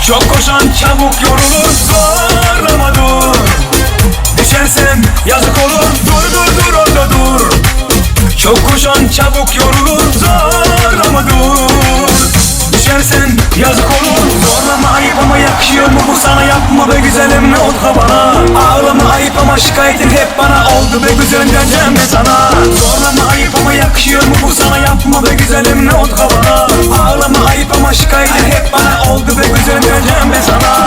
Çok koşan çabuk yorulur Zorlama dur Düşersen yazık olur Dur dur dur orada dur Çok koşan çabuk yorulur Zorlama dur Düşersen yazık olur Zorlama ayıp ama yakışıyor mu bu sana Yapma be güzelim ne oldu bana Ağlama ayıp ama şikayetin hep bana Oldu be güzelim döneceğim ben sana Zorlama ayıp ama yakışıyor mu bu sana Yapma be güzelim ne oldu bana Ağlama ayıp ama şikayetin hep bana Oldu be güzelim döneceğim ben sana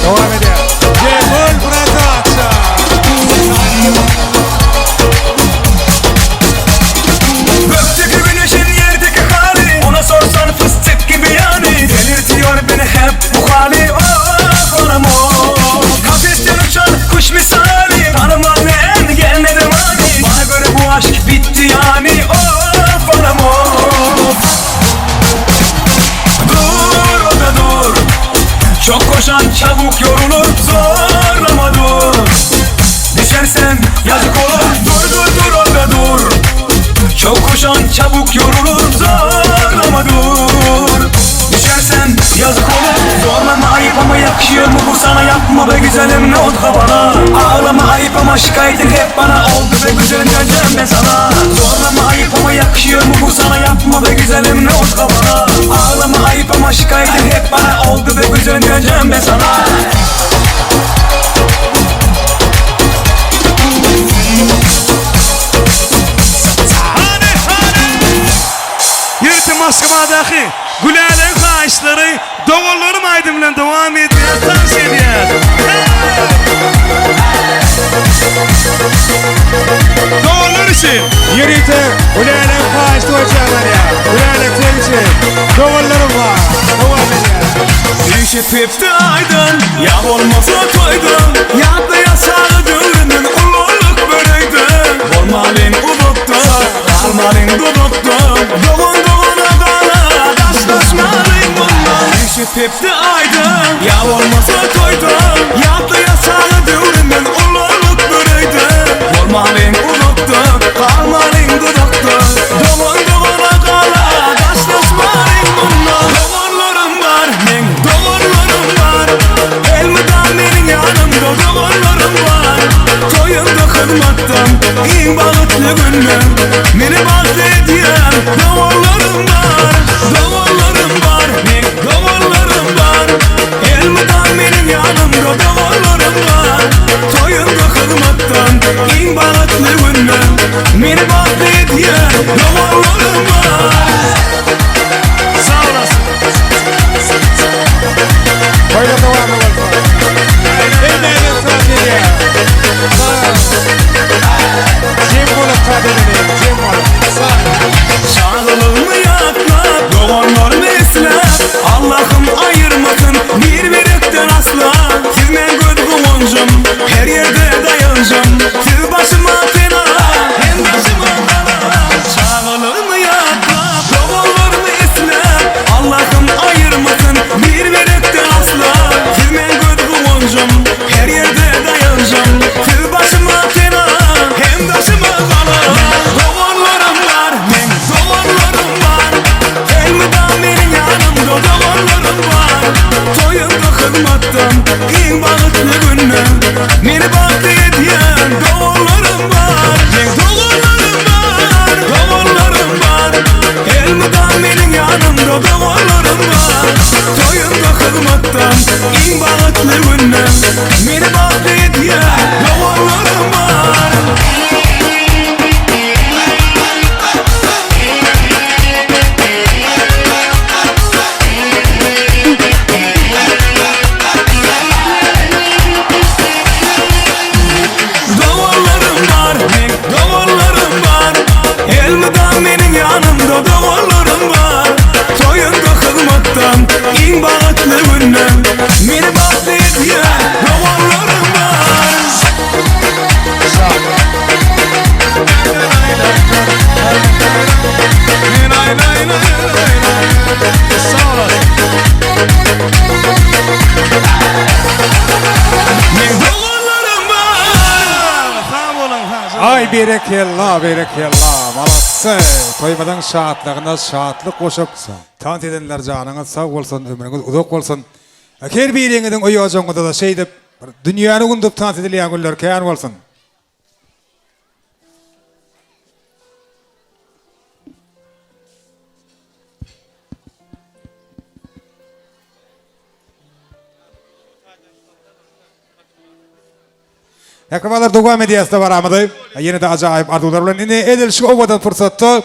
Dowam edýär. Jebol Production. Gökteki güneşin yerdeki hali Ona sorsan fıstık gibi yani Delirtiyor beni hep bu hali Oh anam oh Kafesten uçan kuş misali Tanımam ne engel ne de mani Bana göre bu aşk bitti yani Of anam of Dur o da dur Çok koşan çabuk yorulur Zorlama dur Düşersen yazık olur Dur dur dur orada dur Çok koşan çabuk yorulur Zorlama dur Düşersen yazık olur Zorlama ayıp ama yakışıyor mu bu sana Yapma be güzelim ne oldu bana Ağlama ayıp ama şikayetin hep bana Oldu be güzelim döneceğim ben sana Zorlama ayıp ama yakışıyor mu bu sana Yapma be güzelim ne oldu bana Ağlama ayıp ama şikayetin hep bana Oldu be güzelim döneceğim ben sana Ýörite Moskwadaky Gülälegiň haýyşlary Doganlarym aýdymy bilen dowam edýär, tans edýär. Doganlar üçin. Ýörite Gülälegiň haýyşy boýunça barýar. Gülälek seň üçin. Doganlarym bar. Dowam edýär. Işi tepdi aýdan, ýa bolmasa toýdan Ýatda ýaşagy döwründen ululyk bir öýde Bolmalyň uzakda, galmalyň duzakda Dogan dogana gala, daşlaşmalyň mundan Işi tepdi aýdan, ýa bolmasa toýdan Ýatda ýaşagy döwründen ululyk bir öýde Bolmalyň uzakda, galmalyň duzakda Dogan dogana gala, daşlaşmalyň mundan Doganlarym bar, meň doganlarym bar Elmydam meniň ýanymda doganlarym bar Toýumda hyzmatdan iň bagtly günüm Meni bagtly edýän doganlarym bar Doganlarym bar, meň doganlarym bar Elmydam meniň ýanymda doganlarym bar Toýumda hyzmatdan iň bagtly günüm Meni bagtly edýän doganlarym bar Sag olasyn. Toýlar dowamly bolsun. Hemmäňiz tans edýär. Sag. Jem bolup tans edeliň, jem bolup. Sag. Çagalygymy ýatlap, doganlarymy esläp, Allahym aýyrmasyn bir-birekden asla. Siz meň göz guwanjym, her ýerde daýanjym, Siz başyma pena, hem daşyma gala. Çagalygymy ýatlap, doganlarymy esläp, Allahym aýyrmasyn bir-birekden asla. Siz meň göz guwanjym, her ýerde daýanjym, Siz başyma pena, hem daşyma gala. Doganlarym bar, meň doganlarym bar, Elmydam meniň ýanymda doganlarym bar. Toýumda hyzmatdan iň bagtly günüm, Meni bagtly edýän doganlarym bar. Meň doganlarym bar, doganlarym bar, Elmydam meniň ýanymda doganlarym bar. Toýumda hyzmatdan iň bagtly günüm, Meni bagtly edýän doganlarym bar. Doganlarym bar, meň doganlarym bar Elmydam meniň ýanymda doganlarym bar Toýumda hyzmatdan iň bagtly günüm Meni bagtly edýän doganlarym bar Meň doganlarym bar Sag boluň, sag. Aý berekella, berekella. Malatse! Toýumyzyň şatlygyna şatlyk goşup, tans edenler janyňyz sag bolsun, ömrüňiz uzak bolsun. Her biriňiziň öý-ojagyňyzda-da şeýdip, bir dünýäni undup tans edilýän günler kän bolsun. Mähribanlar dowam edýäs dabaramyzy. Ýene-de ajaýyp arzuwlar bilen ine edil şu owadan pursatda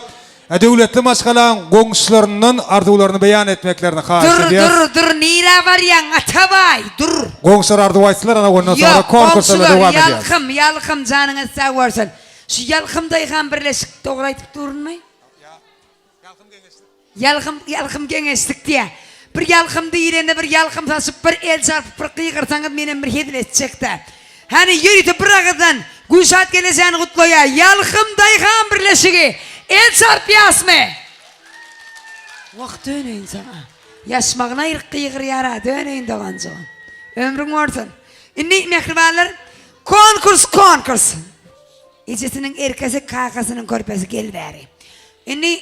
döwletli maşgalaň goňşularyndan arzuwlaryny beýan etmeklerini haýyş Dur, edýäs. dur, dur, nirä barýaň, Atabaý, dur. Goňşular arzuw aýtsylar ana ondan soňra Ýok, konkurslara goňşular, dowam edýäs. Ýalkym, Ýalkym, janyňyz sag bolsun. Şu Ýalkym daýhan birleşik dogry aýdyp durunmy? Ýalkym, ýalkym geňeşdik diýýä. Bir ýalkym diýlende bir ýalkym saçyp, bir el çarpyp, bir gygyrsaňyz menem bir hezil etjek-dä. Hany ýörite bir agyzdan Gülşat gelejäni gutlaýa. Ýalkym daýhan birleşigi el çarpýasmy? Wah döneýin saňa. Ýaşmagyny aýryk gygyrýar-a, döneýin doganjygym. Ömrüň bolsun. Indi mähribanlar konkurs konkurs. Ejesiniň erkesi, kakasynyň körpesi gel bäri. Indi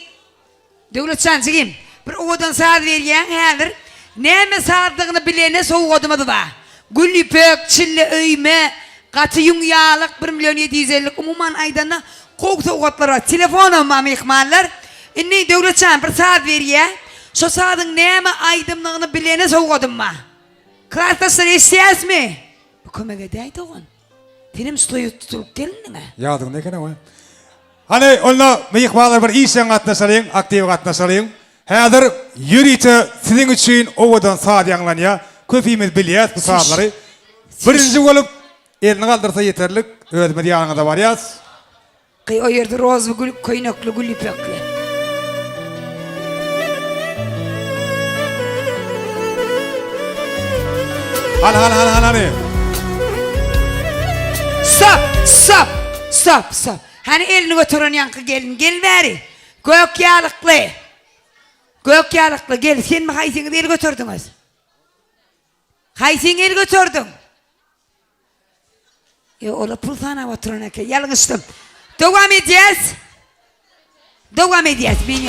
Döwletjan jigim, bir owadan saz berýäň häzir. Näme sazdygyny bilene sowgadymyz bar. Gül ýüpek, çille öýme, gaty ýüň ýalyk, bir million 750 umuman aýdanda gowy sowgatlar bar. Telefonam bar myhmanlar. Indi Döwletjan bir saz berýä. Şo sazyň näme aýdymdygyny bilene sowgadym bar. Klasdaşlar eşidýäsmi? Bu kömek edäý dogan. Senem şu toýa tutulyp gelindiň-ä. Ýadyňda eken-ow. Hany, onda myhmanlar bir işjeň gatnaşalyň, aktiw gatnaşalyň. Häzir ýörite siziň üçin owadan saz ýaňlanýar. Köpimiz bilýäs bu sazlary. Birinji bolup elini galdyrsa ýeterlik, özümiz ýanyňyza barýas. Gyý o ýerde rozwy gül köýnekli gül ýüpekli. Hany hany hany hany hany. Stop! Stop! Stop! Stop! Hany elini göteren ýaňky gelin gel bäri. Gök ýalykly. Gök ýalykly gel senmi haýsyňyz el göterdiňiz? Haýsyň el göterdiň? E, ola pul sanap oturan eken. Ýalňyşdym. Dowam edýäs. Dowam edýäs. Men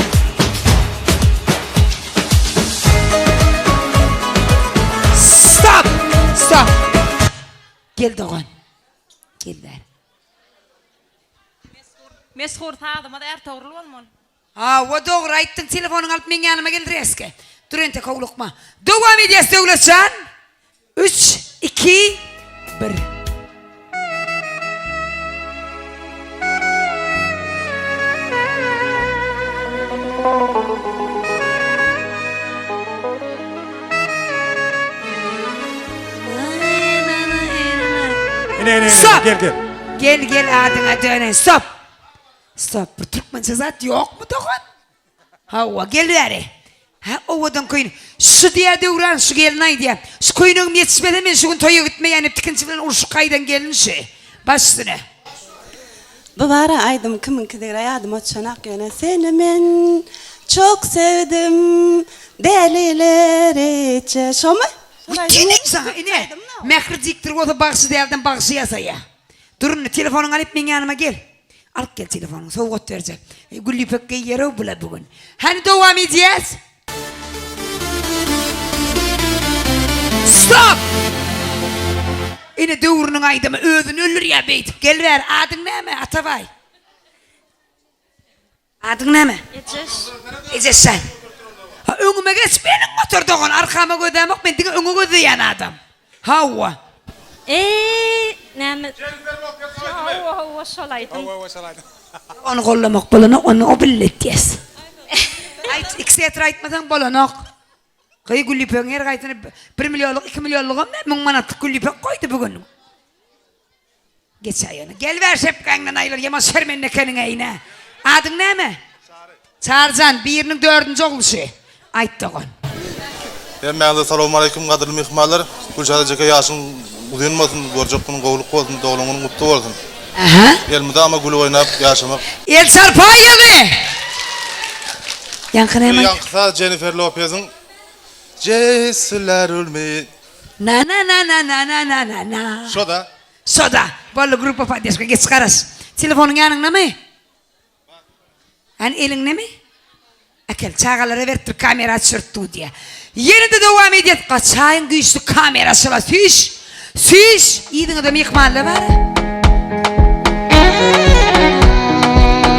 Stop! Stop! Gel dogan. Gel bäri. Meşhur sazymyz Ärtogrul bolmaly. Hawa dogry aýtdyň telefonyňy alyp meň ýanyma gel reske. Dur entek howlukma. Dowam edýäs Döwletjan. Üç, iki, bir. Ine ine ine Stop! gel gel. Gel gel adyňa döneýin. Stop! Stop, bir türkmençe zat ýokmy dogan? Hawa, gel bäri. Hä, owadan köýnek. Şu diýýär Döwran, şu gelin aýdýar. Şu köýnegim ýetişmese men şu gün toýa gitmeýän diýip tikinçi bilen urşup gaýdan gelin şu. Baş üstüne. Bu bara aýdym kimiňkidigir ýadyma düşenak ýöne seni men çok sevdim deliler içe şomy? Diýdim saňa ine Mähri dikdir bolsa bagşy dälden bagşy ýasaýa. Dur indi telefonyňy alyp meň ýanyma gel. Alyp gel telefonyňy sowgat berjek. Gül ýüpek geýýär-ow bula bu gün. Hany dowam edýäs. Stop! Ine döwrüniň aýdymy özüni öldürýär beýdip. Gel bäri adyň näme Atabaý? Adyň näme? Ejeş. Ejeş jan. Ha öňüme geç meniň otur dogan arkama gözämok men diňe öňe gözleýän adam. Hawa. Eý näme. Hawa hawa şol aýdym. Hawa şol aýdym. Ony gollamak bolanok ony o billetýäs. Aýt iki setr aýtmasaň bolanok. Gyý Gülýüpegiň her gaýsyny bir millionlyk iki millionlygam näme müň manatlyk Gülýüpek goýdy bu gün. Geçäý ony. Gel bär şepgäňden aýyl, ýaman şermende ekeniň eýne. Adyň näme? Çary. Çaryjan, biriniň dördünji ogly şü. Aýt dogan. Hemmäňize salowmaleýkim gadyrly myhmanlar. Gülşat ejeke ýaşyň uzyn bolsun, görjek günüň gowluk bolsun, doglan günüň gutly bolsun. Aha. Elmydama gülüp oýnap ýaşamak. El çarpaýaly! Ýaňky näme? Ýaňky saz Jennifer Lopeziň Jeýsler ülmi. Na na na na na na na na na. Şoda. Şoda. Boldy gruppa poddeşka geç garaş. Telefonyň ýanyňdamy? Hany eliňdemi? Äkel, çagalara beripdir, kamera düşürip dur diýýär. Ýene-de dowam edýär. Gaçaýyň güýçli kamera şola süýş! Süýş! Yzyňyzda myhmanlar bar.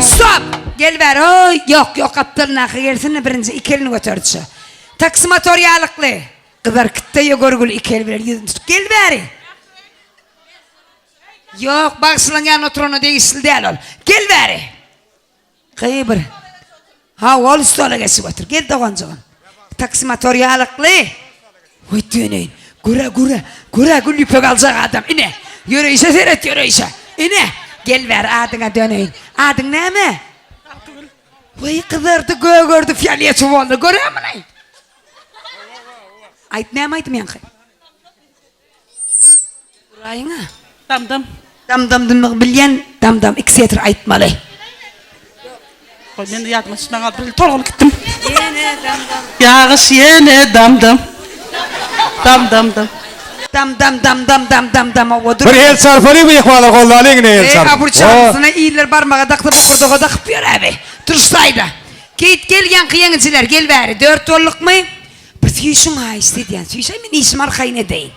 Stop! Gel bäri, oý, ýok, ýok, gapdalyndaky gelsin-de birinji iki elini göterdi şo. Taksimotor ýalykly. Gyzar kitde-ýe görgüli iki eli bilen ýüzüni tutup, gel bäri! Ýok, bagşylaň ýanynda oturana degişli däl ol. Gel bäri! Gyý bir. Hawa, ol stola geçip otur. Gel doganjygym. Taksimotor ýalykly. Weý döneýin. Gör-ä, gör-ä, gör-ä gül ýüpek aljak adam. Ine, ýöreýşe seret, ýöreýşe. Ine, gel bäri adyňa döneýin. Adyň näme? Bagtygül. Weý, gyzardy, gögerdi, fioletowy boldy. Gör-ä muny. Aýt, näme aýdym ýaňky? Uraýyň-a. Dam-dam. Dam-dam diýmegi bilýän, dam-dam iki setir aýtmaly. Goý, men ýadyma düşmän galdy, bir tolgunyp gitdim. Ýene dam-dam. Ýagyş ýene dam-dam. Dam-dam-dam. Dam-dam dam-dam dam-dam dam owa dur. Bir el çarpaly myhmanlar goldalyň ine el Eý, çarpyp. aburçalysyna iller barmaga daksa bokurdaga dakyp ýör äbi. Duruşsaýda. Keýt gel ýaňky ýeňijiler gel bäri. Dört boldukmy? Bir süýşüň haýyşt edýän. Süýşäý men işimi arkaýyn edeýin.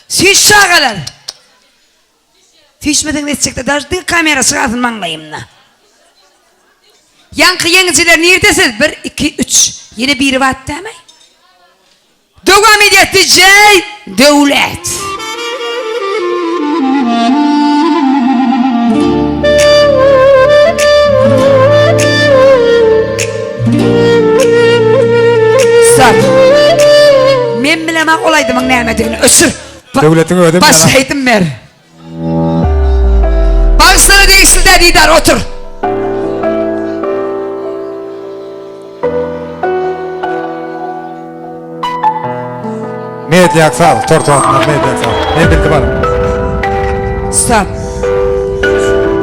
Süýş çagalar. Süýşmeseňiz etjekde daş diňe kamera çykarsyn maňlaýymda. Ýaňky ýeňijiler nirde siz? Bir, iki, üç. Ýene biri bar dämi? Dowam edýär DJ Döwlet. Stop. Men bilemok ol aýdymyň nämedigini. Öçür. Döwletiň özem Baş aýdym ber. Bagşylara degişli dä Didar otur. Medýak saz, tortu altyndan medýak saz. Men bildim alyp. Stop.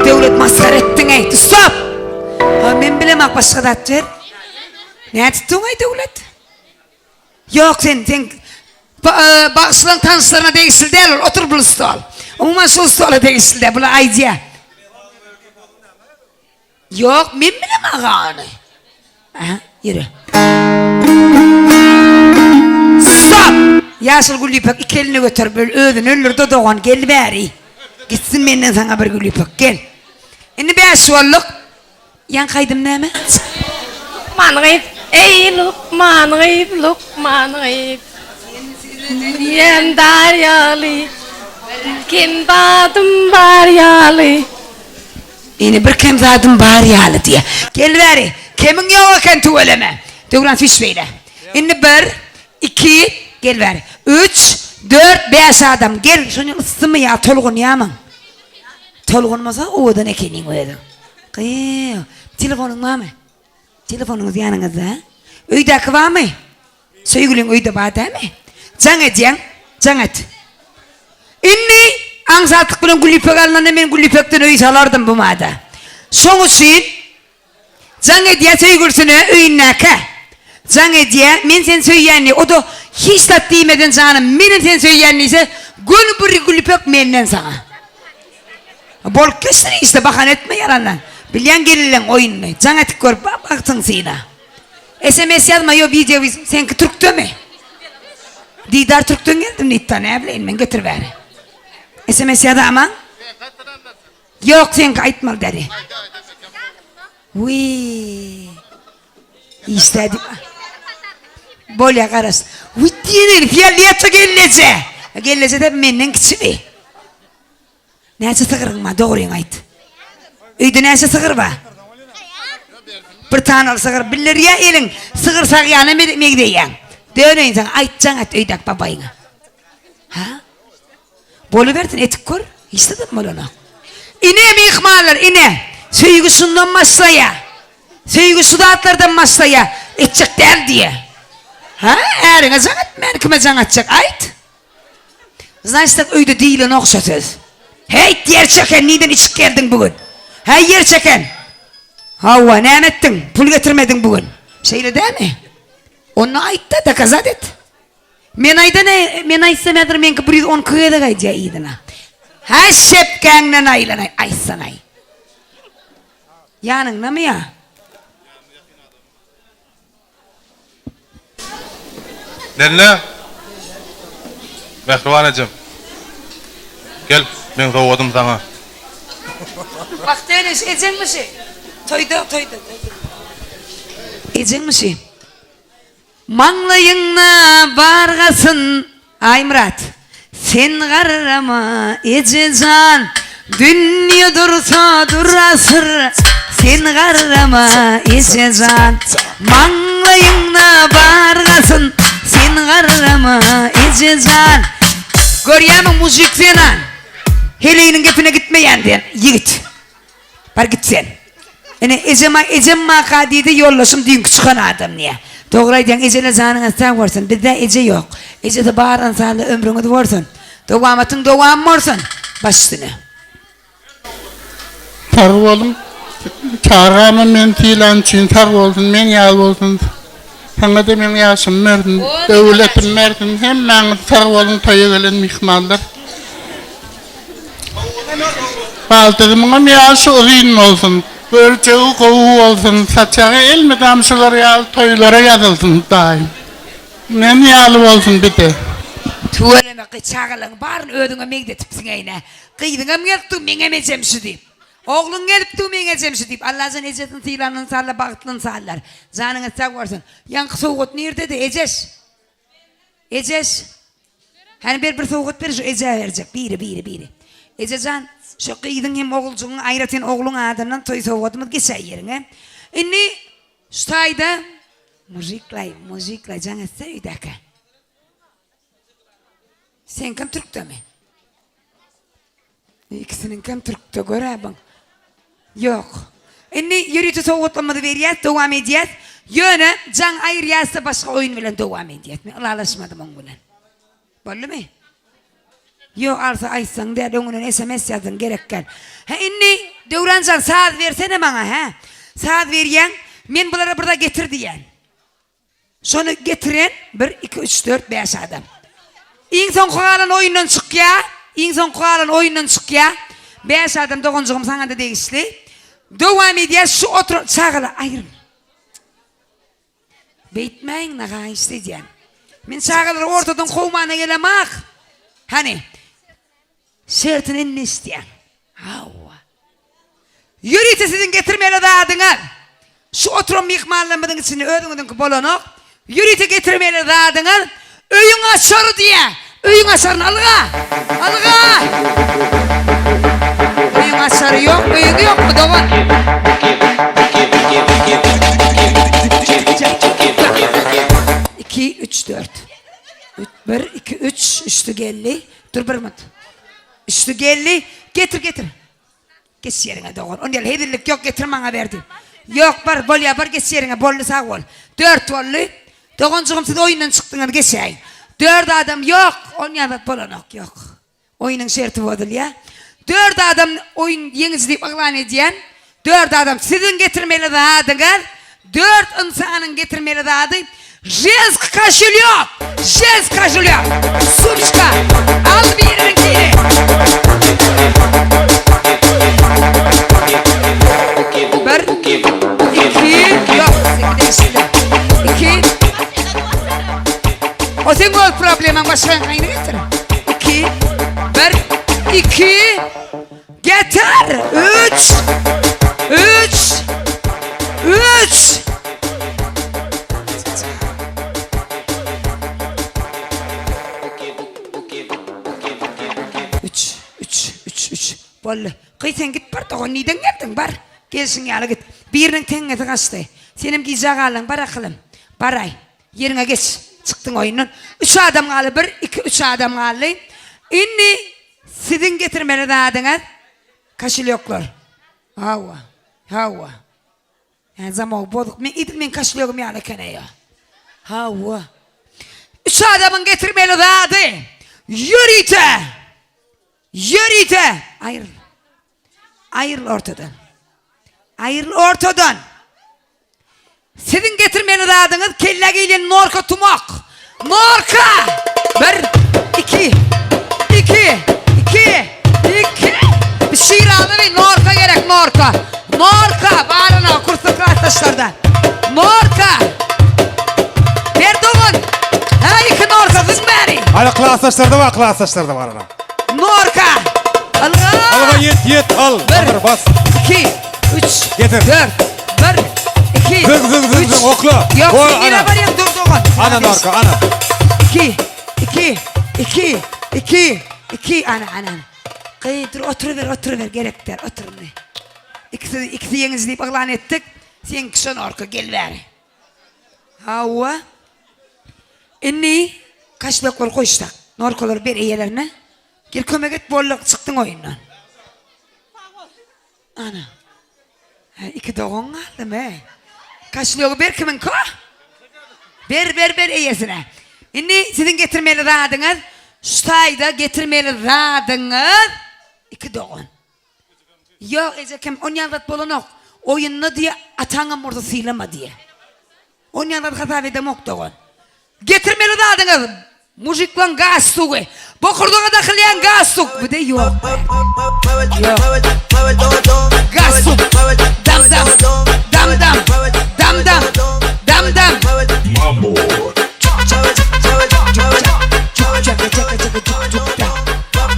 Döwlet masgara etdiň-eý. Stop. Ha, men bilemok başga zat ber. Nätdiň-eý Döwlet? Ýok sen sen bagşylaryň tanyşlaryna degişli däl ol otur bul stol. Umuman şul stola degişli däl bular aýdýa. Ýok men bilemok ony. Aha ýöre. Stop! Ýaşyl Gülýüpek iki elini göterip özüni öldürdi dogan gel bäri. Gitsin menden saňa bir Gülýüpek gel. Indi bäş bolduk. Ýaňky aýdym näme? Lukman gyz, eý lukman gyz, lukman gyz. Dünýäm dar ýaly, kem zadym bar ýaly. Ine bir kem zadym bar ýaly diýýär. Gel bäri, kemiň ýok eken tüweleme. Döwran süýş beýle. Indi bir, iki, gel bäri. Üç, dört, bäş adam. Gel, şony yssymy ýa tolgunýamyň? Tolgunmasa owadan ekeniň özüň. Gyýw, telefonyň barmy? Telefonyňyz ýanyňyzda? Öýdäki barmy? Söýgüliň öýde bar dämi? Jaň edýäň, jaň et. Indi aňsatlyk bilen Gülýüpek alnanda men Gülýüpekden öý salardym bu mada. Şoň üçin Jaň edýä söýgülisine öýündäkä. Jaň edýä, men seni söýýän diýýä. O-da hiç zat diýmeden janym, menem seni söýýän diýse, göni bir gülüpek menden saňa. Bolup geçsin işte, bahana etme ýalandan. Bilýän gelinleň oýnuny. Jaň edip gör, bagtyň syna. SMS ýazma, ýo wideo seňki türkdemi? Didar türkden geldim diýipdi, näbileýin men, getir bäri. SMS ýazamaň? Ýok seňki aýtmaly däli. Wiý. Işdä diýip. Bolýa garaş. Wiý diýen fioleta gelneje. Gelneje de menden kiçimi? Näçe sygryň bar dogryňy aýt. Öýde näçe sygyr bar? Bir tanaly sygyr bildirýä eliň sygyr sagýana megzeýäň. Döneýin saňa aýtjaň aýt öýdäki babaýyňa. Ha? Bolubersin, etip gör. Hiç zadam bolanok. Ine, myhmanlar, ine, söýgi şundan başlaýar. Söýgi şu zatlardan başlaýar. Etjek däl diýýär. Ha, äriňe jaň etmän kime jaň etjek, aýt. Znaçt, öýde diýilenok şo söz. Heýt, ýer çeken, nirden içip geldiň bu gün? Häý, ýer çeken! Hawa, näme etdiň? Pul getirmediň bu gün. Şeýle dälmi? Onda aýt-da, dokazat et. Men aýdan men aýtsam häzir meňki 112 gezek aýdýar yzyna. Hä şepgäňden aýlanaý aýtsanaý. Ýanyňdamy ýa? Nenne! Mähriban ejem. Gel, meň sowgadym saňa. Wah, döneş, ejeňmi şi? Toýda, toýda, toýda. Ejeňmi şi? Maňlaýyňda bar gasyn, Aýmyrat, sen garrama, eje jan, Dünýe dursa durasyr, sen garrama, eje jan. Maňlaýyňda bar gasyn, sen garrama, eje jan. Görýämiň, mujik zenan, heleýiniň gepine gitmeýän diýen ýigit. Bar git sen. Ine ejem ejem maka diýdi ýoldaşym düýnki çykan adam diýä. Dogry aýdýaň ejele janyňyz sag bolsun bizde eje ýok. Ejesi bar ynsanda ömrüňiz bolsun. Dowamatyň dowam bolsun. Baş üstüne. Sag boluň. Çagamam meni sylany üçin sag bolsun, meň ýaly bolsun. Saňada meň ýaşymy bersin, döwletimi bersin. Hemmäňiz sag boluň toýa gelen myhmanlar. Baldyzymyňam ýaşy uzyn bolsun, görjegi gowy bolsun, saçagy elmydam şular ýaly toýlara ýazylsyn Hudaýym. Men ýaly bolsun bide. Tüweleme gyz çagalaryň baryny özüňe megzetipsiňeýnä. Gyzyňam gelipdi meňem ejem şu diýip. Ogluň gelipdi meň ejem şu diýip. Allajan ejesini sylan ynsanlar bagtly ynsanlar. Janyňyz sag bolsun. Ýaňky sowgat nirdedi ejeş? Ejeş. Hany ber bir sowgat ber şu ejä berjek. Biri biri biri. Ejejan şu gyzyň hem oguljygyň aýratyn ogluň adyndan toý sowgadymyz geçäý ýeriňe. Indi şu taýda mužiklaý mužiklaý jaň etse öýdäkä. Seňkem türkdemi? Ikisiniňkem türkde gör-ä bu. Ýok. Indi ýörite sowgatlarymyzy berýäs, dowam edýäs. Ýöne jaň aýyrýas-da başga oýun bilen dowam edýäs. Men ylalaşmadym oň bilen. Boldumy? Ýok, alsa aýtsaň däl, öňünden sms ýazdyň, gerek däl. Hä, indi Döwran jan saz bersene maňa, hä? Saz berýäň, men bulara bir zat getir diýýän. Şony getiren bir, iki, üç, dört, bäş adam. Iň soňky galan oýundan çykýa. Iň soňky galan oýundan çykýa. Bäş adam doganjygym saňada degişli. Dowam edýäs şu oturan çagalar aýryl. Beýtmäýiň-le haýyşt edýän. Men çagalary ortadan kowmana gelemak. Hany. Şertini indi eşidýäň. Hawa. Ýörite siziň getirmeli zadyňyz. Şu oturan myhmanlarymyzyň içinde özüňiziňki bolanok. Ýörite getirmeli zadyňyz öýüň açary diýýä. Öýüň açaryny alga. Alga. Öýüň açary ýok, öýüň ýokmy dogan? Iki, üç, dört. Bir, iki, üç, üçlü geldi. Dur bir minut. Üçlü geldi. Getir getir. Geç ýeriňe dogan. Onda ýaly hezillik ýok getir maňa berdi. Ýok bar bolýa bar geç ýeriňe boldy sag bol. Dört boldy. Doganjygym siz oýundan çykdyňyz geçäýiň. Dört adam ýok. Onýa zat bolanok ýok. Oýnuň şerti bozulýa. Dört adam oýun ýeňiji diýip yglan edýän. Dört adam siziň getirmeli zadyňyz dört ynsanyň getirmeli zady ženski koşelýok ženski koşelýok sumçka al biriniňkini. Bir iki ýok seňki degişli iki o seň öz problemaň başgaňkyny getir iki bir iki Getir! Üç! Üç! Üç! Üç, üç, üç, üç. Boldy. Gyz sen git bar dogan nirden geldiň bar. Gelşiň ýaly git. Biriniň teňňesi gaçdy. Senem gijä galdyň bar akylym. Baraý. Ýeriňe geç. Çykdyň oýundan. Üç adam galdy. Bir, iki, üç adam galdy. Indi Siziň getirmeli zadyňyz koşelýoklar. Hawa. Hawa. Hä zamok bozuk. Men edil meň koşelýogym ýaly eken-eý. Hawa. Üç adamyň getirmeli zady ýörite. Ýörite. Aýryl. Aýryl ortadan. Aýryl ortadan. Siziň getirmeli zadyňyz kellä geýlen norka tumak. Norka! Bir, iki, iki, iki, iki. Bir Şiraly bir norka gerek, norka. Norka, baryna kursda klasdaşlarda. Norka! Ber dogan. Ha, iki. Hadi klasdaşlarda bar, klasdaşlarda bar ana. Norka. Ylga. Ylga ýet, ýet, al. Bir, bas. 2, 3, Getir. 4, 1, 2, Zyň, zyň, zyň, zyň, okla. Ýok, Goý, sen nirä ana. barýaň, dur dogan. Ana norka, ana. 2, 2, 2, 2, 2, ana, ana. Gyý, dur, oturyber, oturyber, gerek däl, otur indi. Ikisi, ikisi ýeňiji diýip yglan etdik. Seňki şo norka, gel bäri. Hawa. Indi kaşloklar goýuşsak. Norkalary ber eýelerine. Gel kömek et boldy çykdyň oýundan. Ana. Hä, iki dogan galdymy? Kaşlogy ber kimiňki o? Ber ber ber eýesine. Indi siziň getirmeli zadyňyz şu taýda getirmeli zadyňyz iki dogan. Ýok ejekem onýan zat bolanok. Oýunda diýe ataňam bolsa sylama diýe. Onýan zat hasap edemok dogan. Getirmeli zadyňyz mužiklaň galstugy. Bokurdaga dakylýan galstuk. Bu-da ýok bärde. Ýok. Galstuk. Dam dam. Dam dam. Dam dam. Dam dam.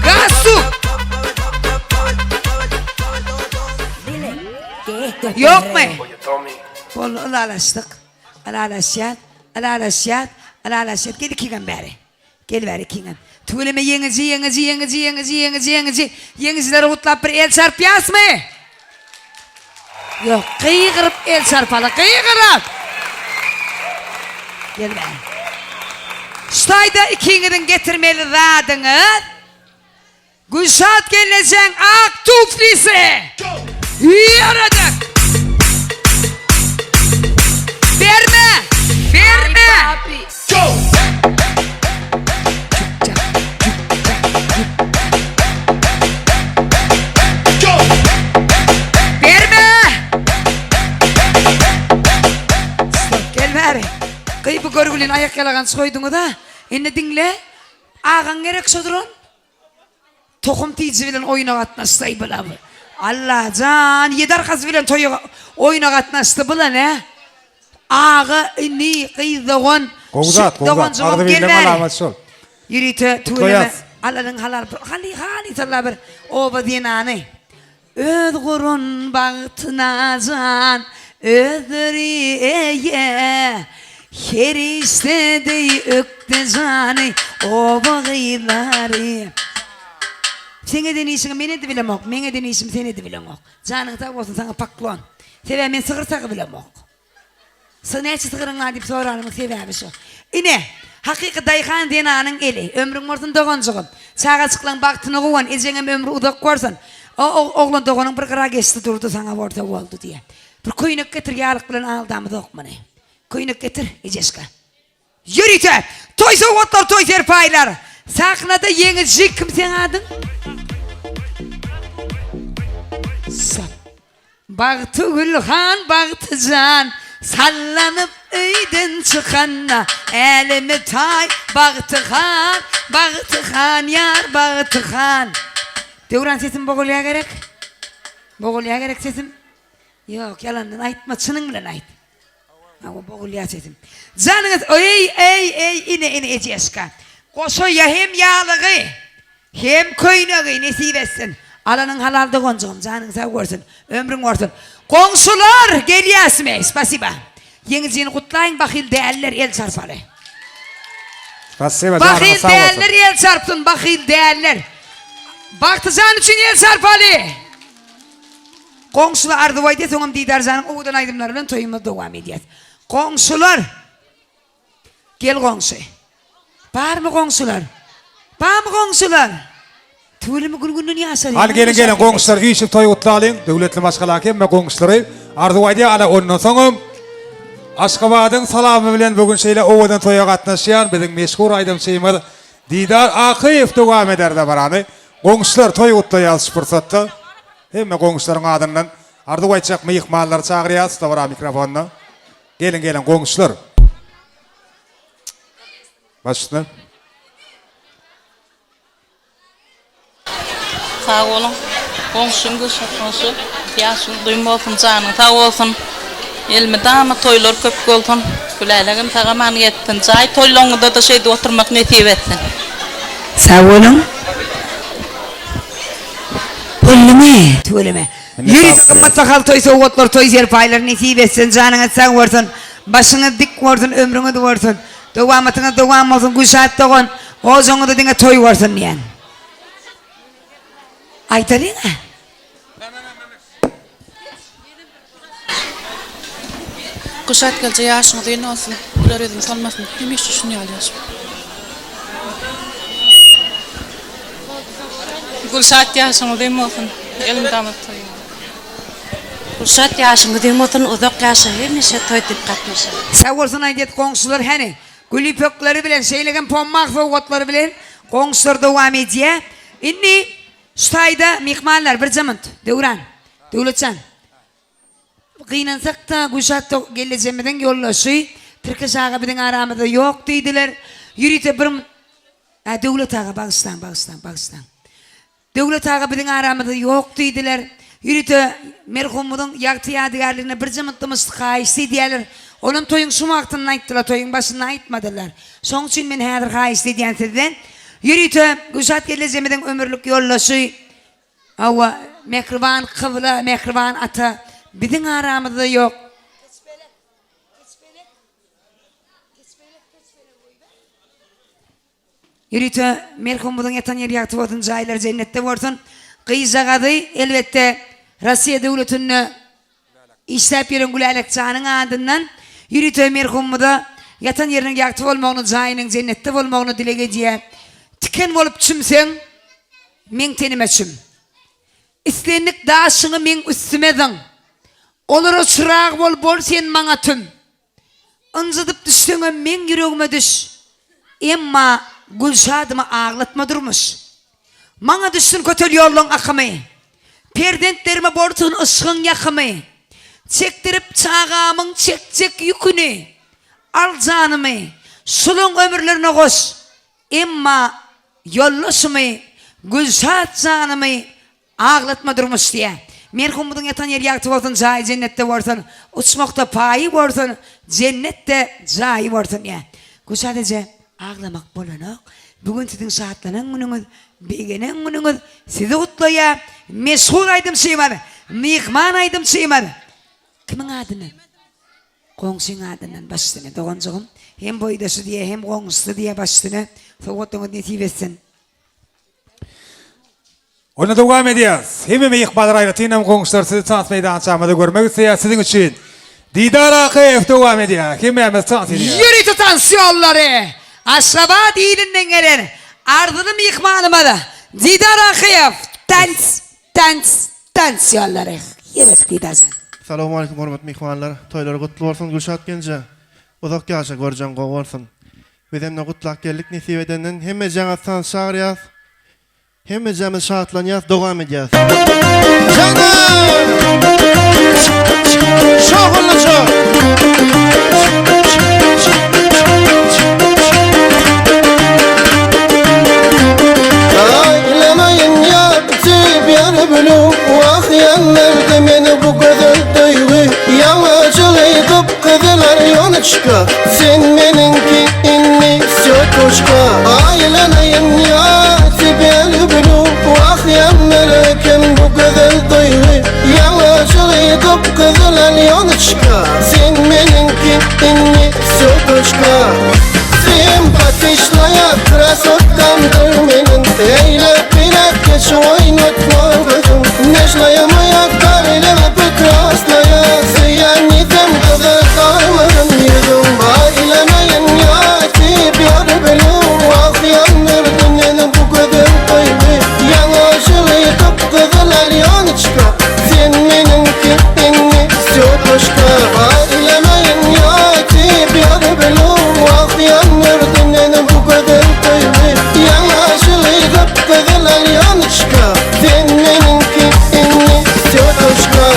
Galstuk. Ýokmy? Boldy, ylalaşdyk. Ylalaşýas, ylalaşýas, ylalaşýas. Gel ikiňem bäri. Gel bäri ikiňem. Tüweleme ýeňiji, ýeňiji, ýeňiji, ýeňiji, ýeňiji, ýeňiji. Ýeňijileri gutlap bir el çarpýasmy? Ýok, gygyryp el çarpaly, gygyryp! Gel bäri. Şu taýda ikiňiziň getirmeli zadyňyz Gülşat gelnejeň ak tuflisi! Ýöredik! Berme! Berme! Berme! Stop, gel bäri. Gyý bu görgülini aýak ýalaganç goýduňyz-a. Indi diňle. Agaň gerek şo duran. Tohum tiji bilen oýuna gatnaşsaý bula bu. Allajan ýedi arkasy bilen toýa oýuna gatnaşdy bula nä? Aga ini gyz dogan Gowy zat, gowy zat. doganjygym gel Agzybirligiň bäri. alamaty şol. Ýörite tüweleme Gutlaýas. Allanyň halal haly halysalla bir oba zenany. Öz guran bagtyna jan özleri eýe, Her işde deý ökde jany oba gyzlary. Seň eden işiňi men edibilemok, meň eden işimi sen edibileňok. Janyň sag bolsun saňa poklon. Sebäbi men sygyr sagybilemok. Syg näçe sygyryň bar diýip soranymyň sebäbi şu. Ine, hakyky daýhan zenanyň eli. Ömrüň bolsun doganjygym. Çagajyklaň bagtyna guwan, ejeňem ömri uzak bolsun. O oglan doganyň bir gyra geçdi durdy saňa bolsa boldy diýýä. Bir köýnek getir ýalyk bilen aldamyzok muny. Köýnek getir, ejeşka. Ýörite toý sowgatlar toý serpaýlar. Sahnada ýeňiji kim seň adyň? Sap. Bagtygül han Bagtyjan sallanyp öýden çykanda äleme taý Bagty han Bagty han ýar Bagty han. Döwran sesim bogulýa gerek? Bogulýa gerek sesim? Ýok ýalandan aýtma çynyň bilen aýt. Hawa bogulýar sesim. Janyňyz eý eý eý ine ine ejeşka. Goşaýa hem ýalygy hem köýnegi nesip etsin. Alanyň halal doganjygym janyň sag bolsun ömrüň bolsun. Goňşular gelýäsmi spasiba. Ýeňijini gutlaýyň bahyl däller el çarpaly. Spasiba janyňyz Bahyl sag bolsun. däller el çarpsyn bahyl däller. Bagtyjan üçin el çarpaly. Goňşular arzuw aýdýar, soňam Didarjanyň owadan aýdymlary bilen toýumyzy dowam edýäs. Goňşular! Gel goňşy. Barmy goňşular? Barmy goňşular? Tüweleme gün-günden ýaşarýar. Hany geliň geliň goňşular üýşüp toý gutlalyň. Döwletli maşgalaň hemme goňşulary arzuw aýdýar. Ana ondan soňam Aşgabadyň salamy bilen bu gün şeýle owadan toýa gatnaşýan biziň meşhur aýdymçymyz Didar Akyýew dowam eder dabarany. Goňşular toý gutlaýarys şu pursatda. Hemme goňşularyň adyndan arzuw aýtjak myhmanlary çagyrýarys dabara mikrofonyna. Geliň geliň goňşular. Baş üstüne. Sag boluň. Goňşym Gülşat goňşy. Ýaşyň uzyn bolsun, janyň sag bolsun. Elmydama toýlar köp bolsun. Gülälegem sag-aman gezsin. Jaý toýlaryňyzda-da şeýdip oturmak nesip etsin. Sag boluň. Boldumy? Tüweleme. Ýörite gymmat bahaly toý sowgatlar, toý serpaýlary nesip etsin, janyňyz sag bolsun, başyňyz dik bolsun, ömrüňiz bolsun, dowamatyňyz dowam bolsun, Gülşat dogan, ojagyňyzda diňe toý bolsun diýen. Aýdalyň-a. Gülşat gelje ýaşyň uzyn bolsun, güler ýüzüň solmasyn, hemişe şun ýaly ýaşa. Gülşat ýaşyň uzyn bolsun, elmydama toýuň. Gülşat ýaşyň uzyn bolsun uzak ýaşa hemişe toý diýip gatnaşa. Sag bolsun aýdýat goňşular häni gül ýüpekleri bilen şeýle hem pommak sowgatlary bilen goňşular dowam edýä indi Şu taýda myhmanlar birje munt, Döwran, Döwletjan. Gynansak-da, Gülşat gelnejemiziň ýoldaşy Tirkeş aga biziň aramyzda ýok diýdiler. Ýörite bir Ä, Döwlet aga, bagyşlaň, bagyşlaň, bagyşlaň. Döwlet aga biziň aramyzda ýok diýdiler. Ýörite merhumymyzyň ýagty ýadygärligine birje munt dymyşlyk haýyşt edýärler. Onam toýuň şu wagtynda aýtdylar, toýuň başynda aýtmadylar. Şoň üçin men häzir haýyşt edýän sizden, ýörite Gülşat gelnejemiziň ömürlik ýoldaşy, hawa, mähriban kybla, mähriban ata biziň aramyzda ýok. Ýörite merhumymyzyň ýatan ýeri ýagty bolsun, jaýlary jennetde bolsun. Gyzjagazy, elbetde, Rossiýa döwletinde Işläp ýören Gülälek janyň adyndan ýörite merhumymyza ýatan ýeriniň ýagty bolmagyny, jaýynyň jennetde bolmagyny dileg edýär. Tiken bolup çümseň, meň tenime çüm. Islendik daşyňy meň üstüme zyň. Olara çyrag bol, bol sen maňa tüm. Ynjydyp düşseňem meň ýüregime düş. Emma Gülşadymy aglatma durmuş. Maňa düşsün kötel ýollaň akymy. Perzentlerime bolsun yşgyň ýakymy. Çekdirip çagamyň çekjek ýüküni. Al janymy, şulaň ömürlerine goş. Emma ýoldaşymy, Gülşat janymy Aglatma durmuş diýä. Merhumymyzyň ýatan ýeri ýagty bolsun jaýy jennetde bolsun uçmakda paýy bolsun jennetde jaýy bolsun diýä. Gülşat eje aglamak bolanok bu gün siziň şatlanan günüňiz begenen günüňiz sizi gutlaýa meşhur aýdymçymyz myhman aýdymçymyz kimiň adyndan goňşyň adyndan baş üstüne doganjygym hem boýdaşy diýä hem goňşusy diýä baş üstüne sowgatlaryňyz nesip etsin. Onda dowam edýäris. Hemme myhmanlar aýratynam goňşular sizi tans meýdançamyzda görmek isleýär. Siziň üçin Didar Akyýew dowam edýär. Hemmämiz tans edýäris. Ýörite tans ýollary Aşgabat ilinden gelen arzyly myhmanymyz Didar Akyýew tans tans tans ýollary. Ýerik Didarjan. Salowmaleýkim hormatly myhmanlar. Toýlar gutly bolsun Gülşat genje. Uzak ýaşa görjeň gowy bolsun. Bizemde gutlap geldik nesip edenden. Hemmejaňyzy tans çagyrýas. Hemmejemiz şatlanýas dowam edýäs. Jana! Şowhunlyja! Aýlanaýyn ýar söýüp ýar bilip Wah ýandyrdy meni bu gözel duýgy Ýaňajygy gyp-gyzyl ýonçka Sen meniňki indi wsýo toçka Aýlanaýyn ýar tebä lüblü Wah ýandyr eken bu gözel duýgy Ýaňajygy gyp-gyzyl ýonçka Sen meniňki indi wsýo toçka Simpatişnaýa krasotkamdyr meniň Eýläk-beýläk geç oýnatma gözüň Nežnaýa moýa korelewa prekrasnaýa Söýen ýigem gyzarmaryn ýüzüň Aýlanaýyn ýa tebä lüblü Wah ýandyrdy meni bu gözel duýgy Ýaňajygy gyp-gyzyl alýonçka Sen meniňki indi wsýo toçka Aýlanaýyn ýa tebä lüblü Wah ýandyrdy meni bu gözel duýgy Ýaňajygy gyp-gyzyl alýonçka Sen meniňki indi wsýo toçka.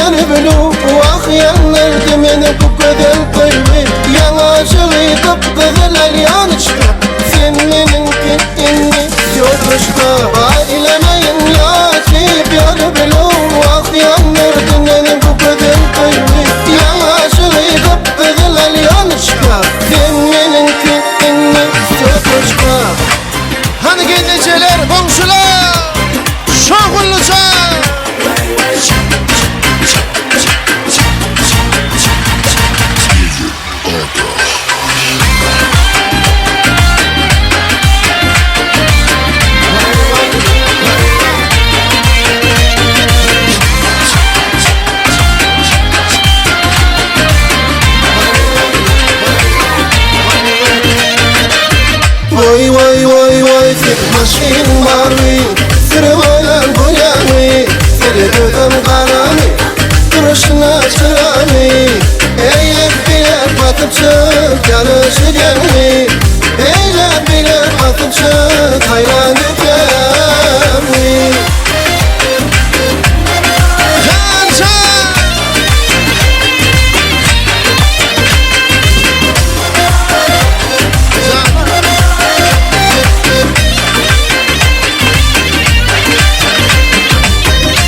ýar bilu Wah ýandyrdy meni bu gözel duýgy Ýaňaşygy gyp-gyzyl alýanyçka Sen meniňki indi ýoldaşka Aýlanaýyn ýaşyp ýar bilu Wah ýandyrdy meni bu gözel duýgy Ýaňaşygy gyp-gyzyl alýanyçka Sen meniňki indi ýoldaşka Hany gelnejeler, goňşular, şowhunlyja! Waý waý waý waý sen maşyn barmy Sürüp aýlan bolýamy Seredödem garamy Duruşyna çyramy Eýläk beýläk basyp çyk Ýaryş edýäňmi Eýläk beýläk basyp çyk Haýran edýäňmi Jan jan!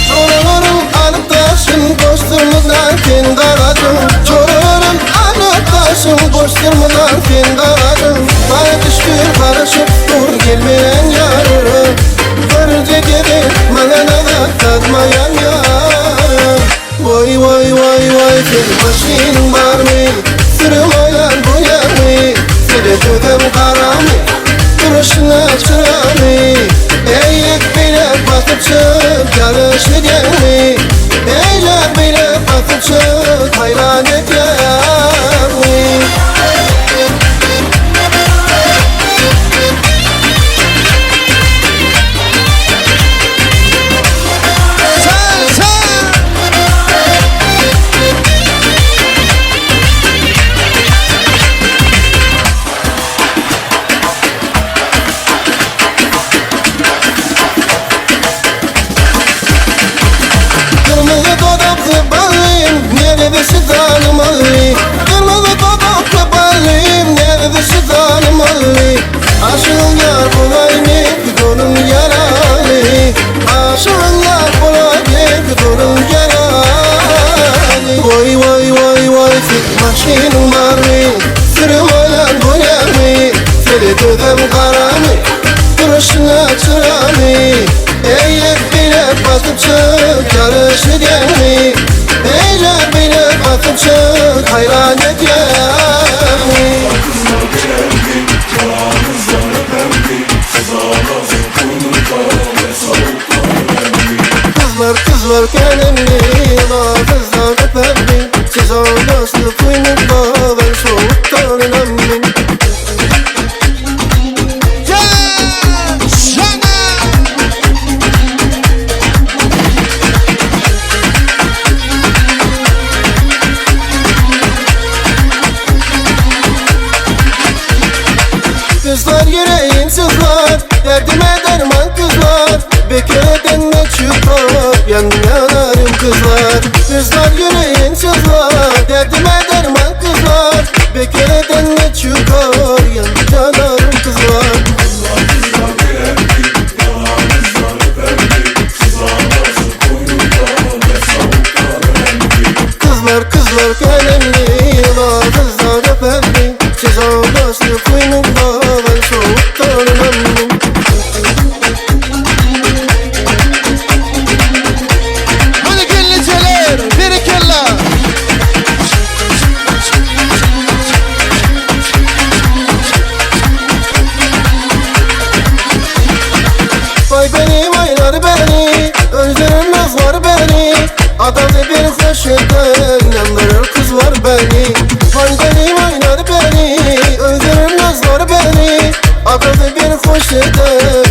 Çoralaryň alyp daşyn goşdurmyzlar sen garajyň Çoralaryň alyp daşyn goşdurmyzlar sen garajyň Maňa düşdi garaşyp dur gelmeýän ýarym Görje gezek maňa nazar salmaýan ýarym Waý waý waý waý sen maşynyň barmy Sürüp aýlan bu ýaňy Seredödem garamy Duruşyna çyramy Eýläk beýläk basyp çyk Ýaryş edýäňmi Eýläk beýläk basyp çyk Haýran edýäňmi. Kırmızı dodaklı balım Nerede şu zalim Ali Kırmızı dodaklı balım Nerede şu zalim Ali Aşığın yar bulayım Gönül yaralı Aşığın yar bulayım Gönül yaralı Vay vay vay vay Sen maşının var mı? Sürüm ayan boyanı Seredödem karamı Duruşuna çıramı Eýläk beýläk basyp çyk Ýaryş edýäňmi Eýläk beýläk basyp çyk Haýran edýäňmi Gyzlar gyzlar gelenli Gyzlar öperli Siz oýnaşly kuýnunda Ben sowukdan ölemmi Kızlar yüreğim sızlar Derdime derman kızlar Bekirden ne çıkar Yan yanarım kızlar Kızlar yüreğim sızlar Derdime derman kızlar Bekirden ne çıkar Yan yanarım kızlar Kızlar kızlar kalemli Kızlar efendi Siz ağlasın kuynumda Ben soğuktan önemli Hany gelnejeler, berekella! Vay beni vaylar beni Özlerim nazlar beni Adamı bir hoş eden Yandırır kızlar beni Vay beni vaylar beni Özlerim nazlar beni Adamı bir hoş eden.